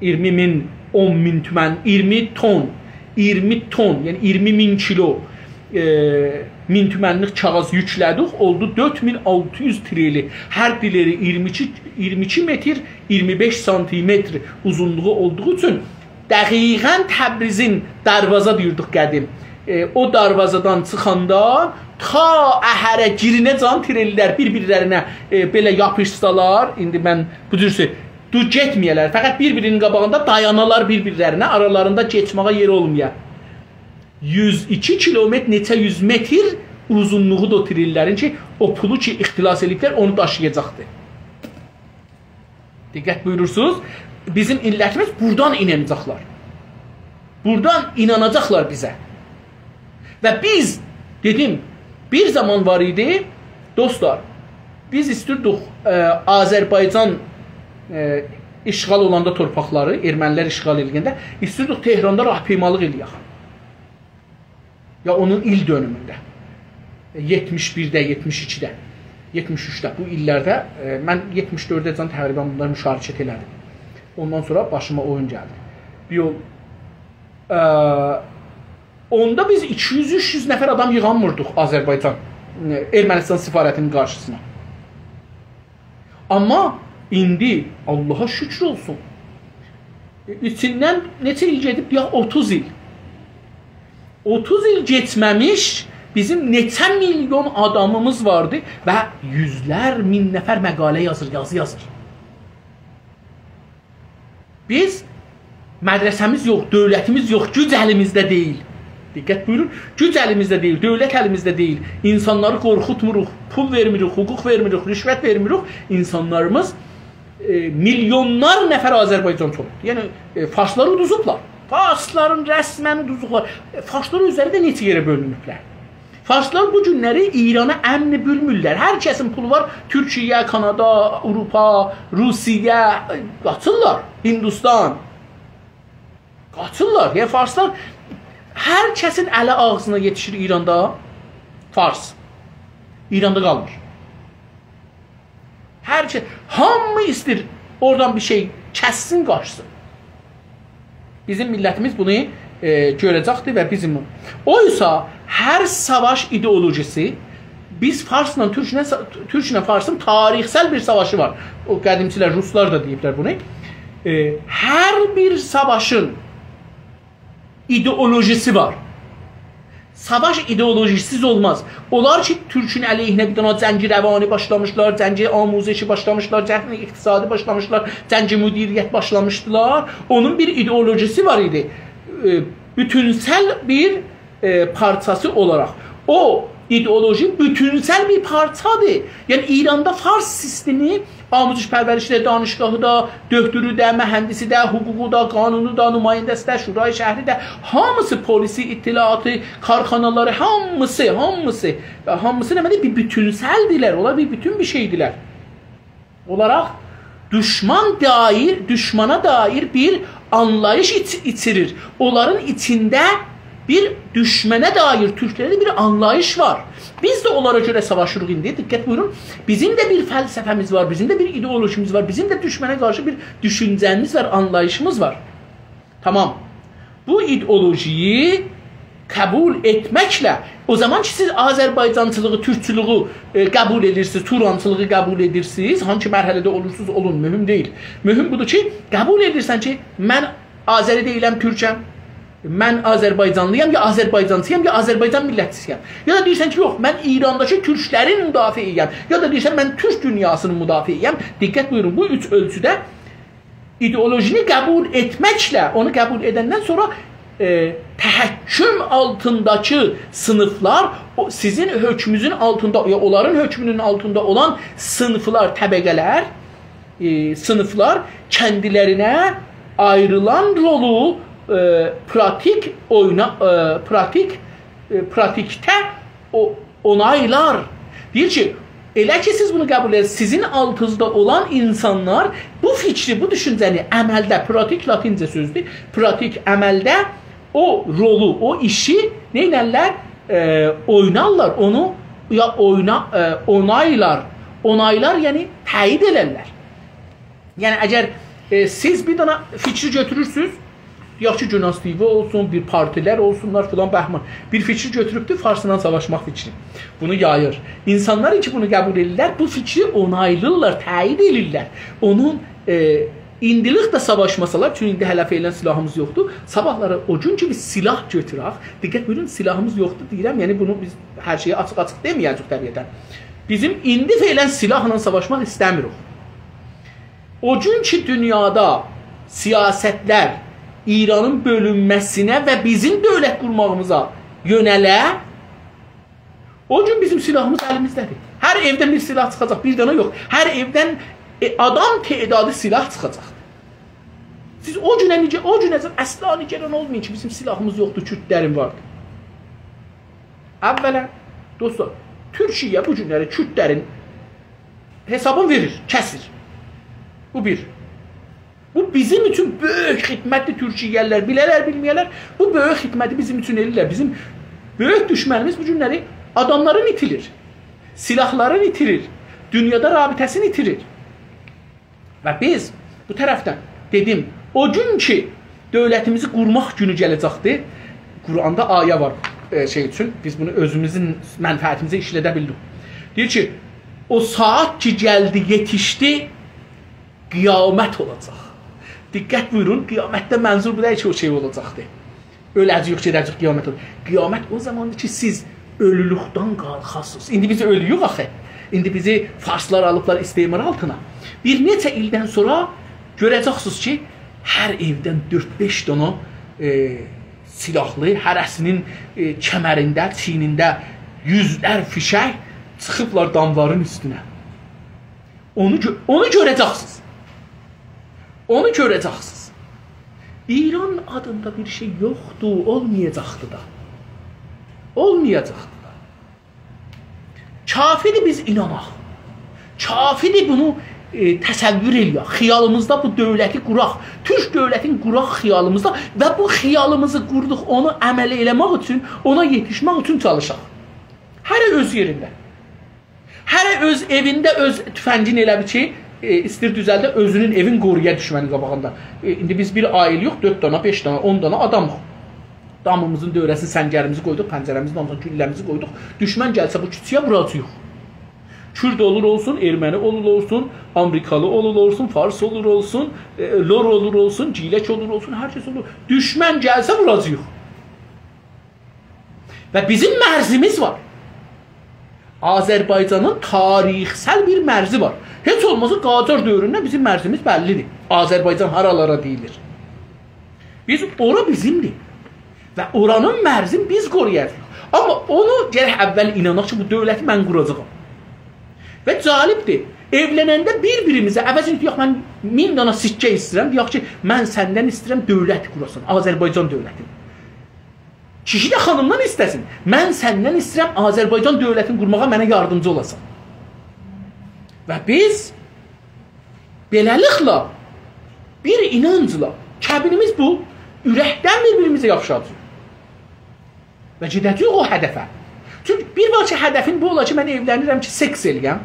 اییرمی مین، اون مین تومن، اییرمی تون، اییرمی تون، یعنی اییرمی مین کیلو، ائ، مین تومنلیک کاغیذ یوکله‌دیک، اولدو دؤرد مین آلتی یوز تریلی. هر تریلی اییرمی ایکی، اییرمی ایکی متر، اییرمی بئش سانتیمتر اوزونلوغو اولدوغو اوچون دقیقاً تبریزین دروازا دئییردیک قدیم. ائ، او دروازادان چیخاندا تا اهره گیرینه‌جن تریلی‌لر بیر-بیرلرینه، ائ، بئله یاپیشسالار، ایندی من بو جور شئی، دور گئتمه‌یه‌لر. فقط بیر-بیرینین قاباغیندا دایانالار بیر-بیرلرینه، آرالاریندا کئچمه‌یه یئر اولمایا. یوز ایکی کیلومتر، نئچه یوز متر اوزونلوغو دا او تریلی‌لرین کی، او پولو کی، اختلاس ائله‌ییبلر، اونو داشییاجاقدی. دقت بویورورسونوز، بیزیم میللتیمیز بورادان ایناناجاقلار. بورادان ایناناجاقلار بیزه. و بیز، دئدیم، بیر زامان وار ایدی، دوستلار، بیز ایستیردیک، ائ، آذربایجان، ائ، اشغال اولاندا تورپاقلاری، ارمنی‌لر اشغال ائله‌ینده، ایستیردیک تهراندا راهپیمالیق ائله‌یک. یا اونون ایل دؤنومونده. یئتمیش بیرده، یئتمیش ایکیده، یئتمیش اوچده، بو ایللرده، ائ، من یئتمیش دؤرده‌جن تقریباً بونلار مشارکت ائله‌دیم. اوندان سونرا باشیما اویون گلدی. بیر یول، ائ، اوندا بیز ایکی یوز، اوچ یوز نفر آدام ییغانمیردیق آذربایجان، ائ، ارمنستان سفارتی‌نین قارشیسینا. آمما ایندی، آللاها شوکور اولسون، ائ، ایچیندن نئچه ایل گئدیب، یا اوتوز ایل. اوتوز ایل کئچمه‌میش بیزیم نئچه میلیون آدامیمیز واردی و یوزلر مین نفر مقاله یازیر، یازی یازیر. بیز مدرسه‌میز یوخ، دؤولتیمیز یوخ، گوج الیمیزده دئییل. دقت بویورون، گوج الیمیزده دئییل، دؤولت الیمیزده دئییل. اینسانلاری قورخوتموروق، پول وئرمیریک، حقوق وئرمیریک، رشوت وئرمیریک. اینسانلاریمیز، ائ، میلیونلار نفر آذربایجانچی اولوب. یعنی، ائ، فارسلار اودوزوبلار. فارسلارین رسماً اودوزوبلار. ائ، فارسلار اؤزلری ده نئچه یئره بؤلونوبلر. فارسلار بو گونلری ایرانا امنی بیلمیرلر. هر کسین پولو وار، تورکیه، کانادا، آوروپا، روسیه، ائ، قاچیرلار. هندوستان. قاچیرلار. یعنی فارسلار، هر کسین الی آغزینا یئتیشیر ایراندا، فارس. ایراندا قالمیر. هر کس، هامی ایستیر اورادان بیر شئی کسسین، قاچسین. بیزیم میللتیمیز بونو، ائ، گؤره‌جکدیر و بیزیم، اویسا هر ساواش ایدئولوژیسی، بیز فارسلا تورکله، تورکله فارسین تاریخسل بیر ساواشی وار. او قدیمچی‌لر، روسلار دا دئییبلر بونو. ائ، هر بیر ساواشین ایدئولوژیسی وار. ساواش ایدئولوژیسیز اولماز. اونلار کی، تورکون علیهینه بیر دنه جنگ روانی باشلامیشلار، جنگ آموزشی باشلامیشلار، جنگ اقتصادی باشلامیشلار، جنگ مدیریت باشلامیشدیلار، اونون بیر ایدئولوژیسی وار ایدی. ائ، بوتونسل بیر، ائ، پارچاسی اولاراق. او ایدئولوژی بوتونسل بیر پارچادیر. یعنی، ایراندا فارس سیستمی آموزش پرورشی ده، دانشگاهی دا، دؤکتورو ده، مهندسی ده، حقوقو دا، قانونو دا، نماینده‌سی ده، شورای شهری ده، هامیسی، پلیسی، اطلاعاتی، کارخانالاری، هامیسی، هامیسی، هامیسی نمنه، بیر بوتونسلدیرلر، اونلار بیر بوتون بیر شئیدیرلر. اولاراق دوشمان دایر، دوشمانا دایر بیر آنلاییش ایچ-، ایچیریر. اونلارین ایچینده بیر دوشمنه دایر تورکلرده بیر آنلاییش وار. بیز ده اونلارا گؤره ساواشیریق ایندی. دقت بویورون. بیزیم ده بیر فلسفه‌میز وار، بیزیم ده بیر ایدئولوژیمیز وار، بیزیم ده دوشمنه قارشی بیر دوشونجه‌میز وار، آنلاییشیمیز وار. تامام. بو ایدئولوژی‌یی قبول ائتمکله، او زامان کی، سیز آذربایجانچیلیغی، تورکچولوگو، ائ، قبول ائدیرسینیز، تورانچیلیغی قبول ائدیرسینیز، هانسی مرحله‌ده اولورسونوز، اولون، مهم دئییل. مهم بودور کی، قبول ائدیرسن کی، من آذری دئییلم، تورکم، من آذربایجانلی‌یام، یا آذربایجانچی‌یام، یا آذربایجان میللتچی‌سی‌یم. یا دا دئییرسن کی، یوخ، من ایرانداکی تورکلرین مدافعی‌یم. یا دا دئییرسن، من تورک دونیاسینین مدافعی‌یم. دقت بویورون، بو اوچ اؤلچوده ایدئولوژینی قبول ائتمکله، اونو قبول ائدندن سونرا، ائ، تحکم آلتینداکی صینیفلار، او، سیزین حؤکمونوزون آلتیندا، یا اونلارین حؤکمونون آلتیندا اولان صینیفلار، طبقه‌لر، ائ، صینیفلار کندیلرینه آیریلان رولو، ائ، پراتیک اوینا-، ائ، پراتیک، ائ، پراتیکده او اونایلار. دئییر کی، ائله کی، سیز بونو قبول ائدیرسینیز، سیزین آلتینیزدا اولان اینسانلار بو فیکری، بو دوشونجه‌نی عملده، پراتیک لاتینجه سؤزدور، پراتیک عملده او رولو، او ایشی نئینرلر؟ ائ، اوینارلار، اونو یا اوینا-، ائ، اونایلار. اونایلار، یعنی تأیید ائلرلر. یعنی، اگر، ائ، سیز بیر دنه فیکری گؤتورورسونوز، دئیک کی، گوناز تی‌وی اولسون، بیر پارتی‌لر اولسونلار، فلان بهمان. بیر فیکری گؤتوروبدور، فارسلا ساواشماق فیکری. بونو یاییر. اینسانلار کی، بونو قبول ائدیرلر، بو فیکری اونایلیرلار، تأیید ائدیرلر. اونون، ائ، ایندیلیک ده ساواشماسالار، چونکی ایندی هله فعلا سلاحیمیز یوخدور. صاباحلاری او گون کی، بیز سلاح گؤتورک، دقت بویورون، سلاحیمیز یوخدور دئییرم، یعنی بونو بیز هر شئیی آچیق-آچیق دئمه‌یه‌جه‌ییک طبیعتا. بیزیم ایندی فعلا سلاحلا ساواشماق ایسته‌میریک. او گون کی، دونیادا سیاستلر ایرانین بؤلونمه‌سینه و بیزیم دؤولت قورماغیمیزا یؤنه‌له، او گون بیزیم سلاحیمیز الیمیزده‌دیر. هر ائودن بیر سلاح چیخاجاق، بیر دنه یوخ. هر ائودن، ائ، آدام تعدادی سلاح چیخاجاق. سیز او گونه نگه-، او گونه‌جن اصلا نگران اولمایین کی، بیزیم سلاحیمیز یوخدور، کوردلرین واردیر. اولا، دوستلار، تورکیه بو گونلری کوردلرین حسابینی وئریر، کسیر. بو بیر. بو بیزیم اوچون بؤیوک خدمتدیر، تورکیه‌لی‌لر بیله‌لر، بیلمه‌یه‌لر. بو بؤیوک خدمتی بیزیم اوچون ائله‌ییرلر. بیزیم بؤیوک دوشمنیمیز بو گونلری آداملارین ایتیریر، سلاحلارین ایتیریر، دونیادا رابطه‌سینی ایتیریر. و بیز بو طرفدن دئدیم، او گون کی، دؤولتیمیزی قورماق گونو گله‌جکدیر، قرآندا آیه وار، ائ، شئی اوچون، بیز بونو اؤزوموزون منفعتیمیزه ایشلده بیلدیک. دئییر کی، او ساعات کی گلدی، یئتیشدی، قیامت اولاجاق. دقت بویورون، قیامتده منظور بو دئییل کی، او شئی اولاجاقدیر. اؤله‌جه‌ییک، گئده‌جه‌ییک قیامت اولاجاق. قیامت او زاماندیر کی، سیز اؤلولوکدن قالخاسینیز. ایندی بیز اؤلویوک آخی. ایندی بیزی فارسلار آلیبلار استعمار آلتینا. بیر نئچه ایلدن سونرا گؤره‌جکسینیز کی، هر ائودن دؤرد-بئش دانا، ائ، سلاحلی، هره‌سینین، ائ، کمرینده، چیینینده یوزلر فیشک چیخیبلار داملارین اوستونه. اونو گؤ-، اونو گؤره‌جکسینیز. اونو گؤره‌جکسینیز. ایران آدیندا بیر شئی یوخدور، اولمایاجاقدی دا. اولمایاجاقدی دا. کافیدیر بیز ایناناق. کافیدیر بونو، ائ، تصور ائله‌یک. خیالیمیزدا بو دؤولتی قوراق. تورک دؤولتینی قوراق خیالیمیزدا و بو خیالیمیزی قوردوق، اونو عمل ائله‌مک اوچون، اونا یئتیشمک اوچون چالیشاق. هره اؤز یئرینده. هره اؤز ائوینده اؤز توفنگین ائله بیل کی، ائ، ایستیر دوزلده، اؤزونون ائوین قورویا دوشمنین قاباغیندا. ائ، ایندی بیز بیر عائله‌یوخ، دؤرد دانا، بئش دانا، اون دانا آدامیق. دامیمیزین دؤوره‌سینه سنگریمیزی قویدوق، پنجره‌میزین دامیندا گولله‌میزی قویدوق. دوشمن گلسه بو کوچه‌یه ووراجاغیق. کورد اولور اولسون، ارمنی اولور اولسون، آمریکالی اولور اولسون، فارس اولور اولسون، ائ، لور اولور اولسون، گیلک اولور اولسون، هر کس اولور. دوشمن گلسه ووراجاغیق. و بیزیم مرزیمیز وار. آذربایجانین تاریخسل بیر مرزی وار. هئچ اولماسا قاجار دؤوروندن بیزیم مرزیمیز بللی‌دیر. آذربایجان هارالارا دئییلیر. بیز، اورا بیزیمدیر. و اورانین مرزینی بیز قورویاجاغیق. آمما اونو گرک اول ایناناق کی، بو دؤولتی من قوراجاغام. و جالبدیر، ائولننده بیر-بیریمیزه عوضین دئیک، من مین دانا سکه ایسته‌ییرم، دئیک کی، من سندن ایسته‌ییرم دؤولت قوراسان، آذربایجان دؤولتینی. کیشی ده خانیمدان ایسته‌سین. من سندن ایسته‌ییرم آذربایجان دؤولتینی قورماغا منه یاردیمجی اولاسان. و بیز بئله‌لیکله بیر اینانجلا، کبینیمیز بو، اورکدن بیر-بیریمیزه یاپیشاجاغیق. و گئده‌جه‌ییک او هدفه. چونکی بیر وار کی، هدفین بو اولا کی، من ائولنیرم کی، سکس ائله‌یم.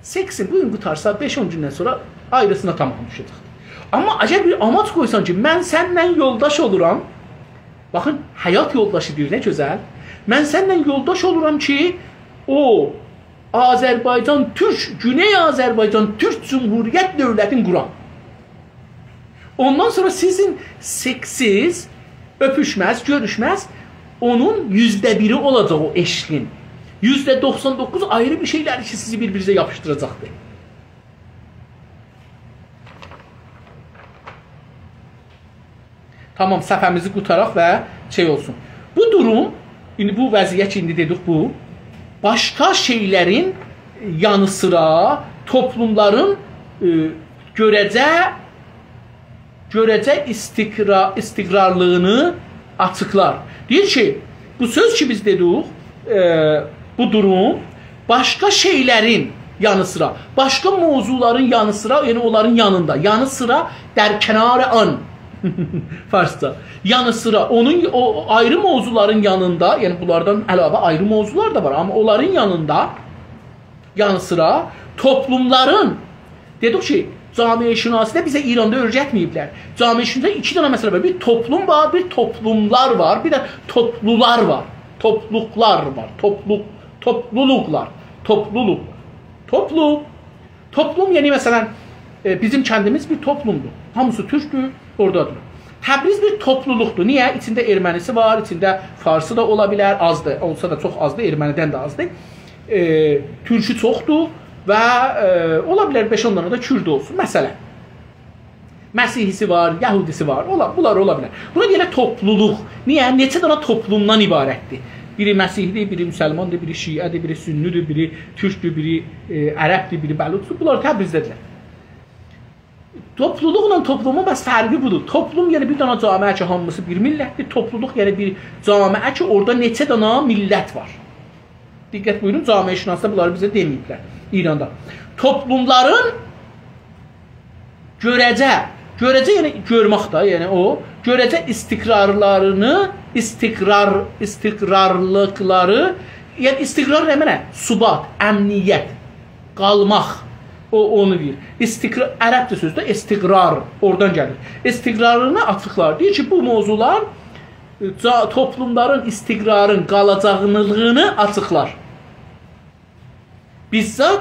سکسین بو گون قوتارسا، بئش-اون گوندن سونرا آیریسینا تمام دوشه‌جکدیر. آمما اگر بیر آماج قویسان کی، من سنینله یولداش اولورام، باخین، حیات یولداشی دئییر، نه گؤزل. من سنله یولداش اولورام کی، او آذربایجان تورک، گونئی آذربایجان تورک جمهوریت دؤولتین قورام. اوندان سونرا سیزین سکسیز، اؤپوشمز، گؤروشمز، اونون یوزده بیری اولاجاق او عشقین. یوزده دوخسان دوققوز آیری بیر شئیلر کی، سیزی بیر-بیرینیزه یاپیشدیراجاقدیر. تامام، صفحه‌میزی قوتاراق و شئی اولسون. بو دوروم، ایندی بو وضعیت کی، ایندی دئدیک بو، باشقا شئیلرین یانی سیرا توپلوملارین، ائ، گؤره‌جه، گؤره‌جه استقرا-، استقرارلیغینی آچیقلار. دئییر کی، بو سؤز کی، بیز دئدیک، ائ، بو دوروم باشقا شئیلرین یانی سیرا، باشقا موضوعلارین یانی سیرا، یعنی اونلارین یانیندا، یانی سیرا، در کنار آن، فارسجا، یانی سیرا، اونون، او، او آیری موضوعلارین یانیندا، یعنی بونلاردان علاوه آیری موضوعلار دا وار، آمما اونلارین یانیندا، یانی سیرا، توپلوملارین، دئدیک کی، جامعه‌شناسی‌ده بیزه ایراندا اؤیرتمه‌ییبلر. جامعه‌شناسی‌ده ایکی دنه مسئله وار. بیر توپلوم وار، بیر توپلوملار وار، بیر ده توپلولار وار. توپلوقلار وار، توپلوق، توپلولوقلار، توپلولوق. توپلوم، توپلوم، یعنی، مثلا، ائ، بیزیم کندیمیز بیر توپلومدور. هامیسی تورکدور، اورادادیر. تبریز بیر توپلولوقدور. نییه؟ ایچینده ارمنی‌سی وار، ایچینده فارسی دا اولا بیلر، آزدیر. اولسا دا چوخ آزدیر، ارمنی‌دن ده آزدیر. ائ، تورکو چوخدور و، ائ، اولا بیلر بئش-اون دنه ده کورد اولسون. مثلا، مسیحی‌سی وار، یهودی‌سی وار. اولا، بونلار اولا بیلر. بونا دئییرلر توپلولوق. نییه؟ نئچه دنه توپلومدان عبارتدیر. بیری مسیحی‌دیر، بیری مسلماندیر، بیری شیعه‌دیر، بیری سنی‌دیر، بیری تورکدور، بیری، ائ، عربدیر، بیری بلوچدور. بونلار تبریزده‌دیرلر. توپلولوقلا توپلومون بس فرقی بودور. توپلوم، یعنی، بیر دنه جامعه کی، هامیسی بیر میللتدیر. توپلولوق، یعنی، بیر جامعه کی، اورادا نئچه دنه میللت وار. دقت بویورون، جامعه‌شناسدا بونلاری بیزه دئمه‌ییبلر ایراندا. توپلوملارین گؤره‌جه، گؤره‌جه، یعنی گؤرمک ده، یعنی او، گؤره‌جه استقرارلارینی، استقرار، استقرارلیقلاری، یعنی استقرار نه معنا؟ ثبات، امنیت، قالماق. او، اونو دئییر. استقرار، عربجه سؤزدور، استقرار، اورادان گلیر. استقرارینی آچیقلار. دئییر کی، بو موضوعلار، ائ، جا-، توپلوملارین استقرارین قالاجاغینی آچیقلار. بیزات،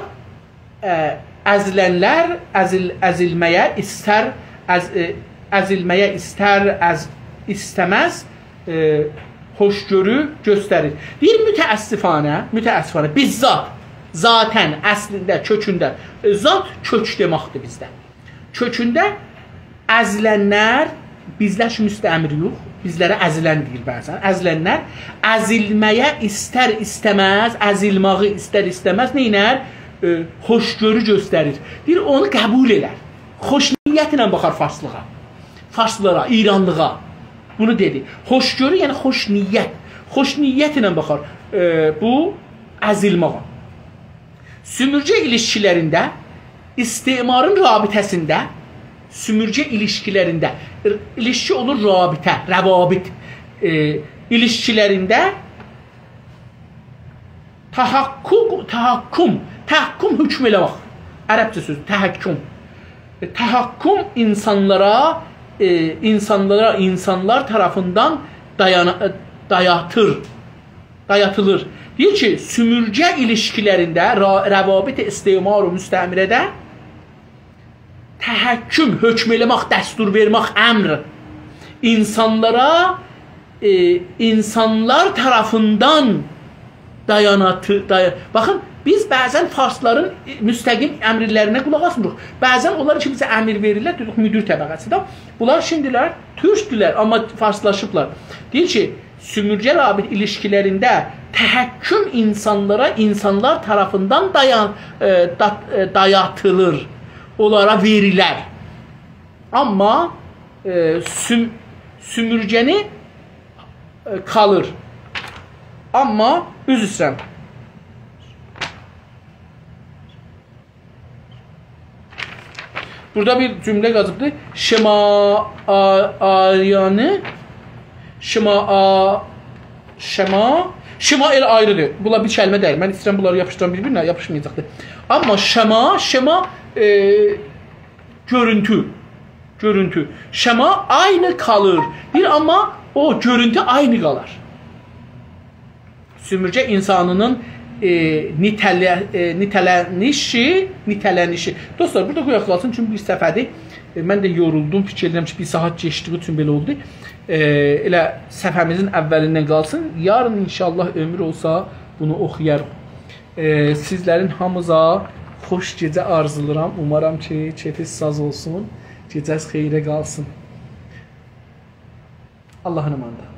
ائ، ازیلنلر، ازیل-، ازیلمه‌یه ایستر، از-، ائ، ازیلمه‌یه ایستر، از-، ایسته‌مز، ائ، هوشگؤرو گؤستریر. دئییر، متأسفانه، متأسفانه، بیزات، ذاتاً، اصلینده، کؤکونده، ائ، ذات کؤک دئمکدیر بیزده. کؤکونده ازیلنلر، بیزلر کی مستعمره‌یوخ، بیزلره ازیلن دئییر بعضاً. ازیلنلر ازیلمه‌یه ایستر ایسته‌مز، ازیلماغی ایستر ایسته‌مز نئینر؟ ائ، هوشگؤرو گؤستریر. دئییر، اونو قبول ائلر. خوش نیتله باخار فارسلیغا، فارسلارا، ایرانلیغا. بونو دئدی. هوشگؤرو، یعنی خوش نیت. خوش نیتله باخار، ائ، بو ازیلماغا. سؤمورگه ایلیشکیلرینده، استعمارین رابطه‌سینده، سؤمورگه ایلیشکیلرینده، ر-، ایلیشکی اولور رابطه، روابط، ائ، ایلیشکیلرینده تحقق، تحکم، تحکم حکم ائله‌مک. عربجه سؤز، تحکم. ائ، تحکم اینسانلارا، ائ، اینسانلارا، اینسانلار طرفیندن دایانا-، ائ، دایاتیر. دایاتیلیر. دئییر کی، سؤمورگه ایلیشکیلرینده، را-، روابط استعمار و مستعمره‌ده تحکم، حکم ائله‌مک، دستور وئرمک، امر اینسانلارا، ائ، اینسانلار طرفیندن دایاناتی-، دایا-، باخین، بیز بعضاً فارسلارین، ائ، مستقیم امرلرینه قولاق آسمیریق. بعضاً اونلار کی، بیزه امر وئریرلر، دئییریک، مدیر طبقه‌سی ده. بونلار شیمدیلر تورکدولر، آمما فارسلاشیبلار. دئییر کی، سؤمورگه رابط ایلیشکیلرینده تحکم اینسانلارا، اینسانلار طرفیندن دایان-، ائ، دا-، ائ، دایاتیلیر، اونلارا وئریلر. آمما، ائ، سؤم-، سؤمورگه‌نی، ائ، قالیر. آمما، عذر ایسته‌ییرم. بورادا بیر جمله یازیبدی. شما آ-، آریانی، شما آ-، شما، شما ائله آیریدیر. بونلار بیر کلمه دئییل. من ایسته‌ییرم بونلاری یاپیشدیرام بیر-بیرینه، یاپیشمایاجاقدیر. آمما شما، شما، ائ، گؤرونتو، گؤرونتو. شما عینی قالیر. دئییر، آمما او گؤرونتو عینی قالار. سومورگه اینسانینین، ائ، نیتهله-، ائ، نیتهله‌نیشی، نیتهله‌نیشی. دوستلار، بورادا قویاق قالسین، چونکی بیر صفحه‌دیر. ائ، من ده یورولدوم، فیکیر ائدیرم کی، بیر ساعات کئچدی، بوتون بئله اولدو. ائ، ائله صفحه‌میزین اولیندن قالسین. یارین ان‌شاءالله عؤمور اولسا بونو اوخویارام. ائ، سیزلرین هامینیزا خوش گئجه آرزولاییرام. اومارام کی، کئفینیز ساز اولسون. گئجه‌نیز خئیره قالسین. آللاهین امانیندا.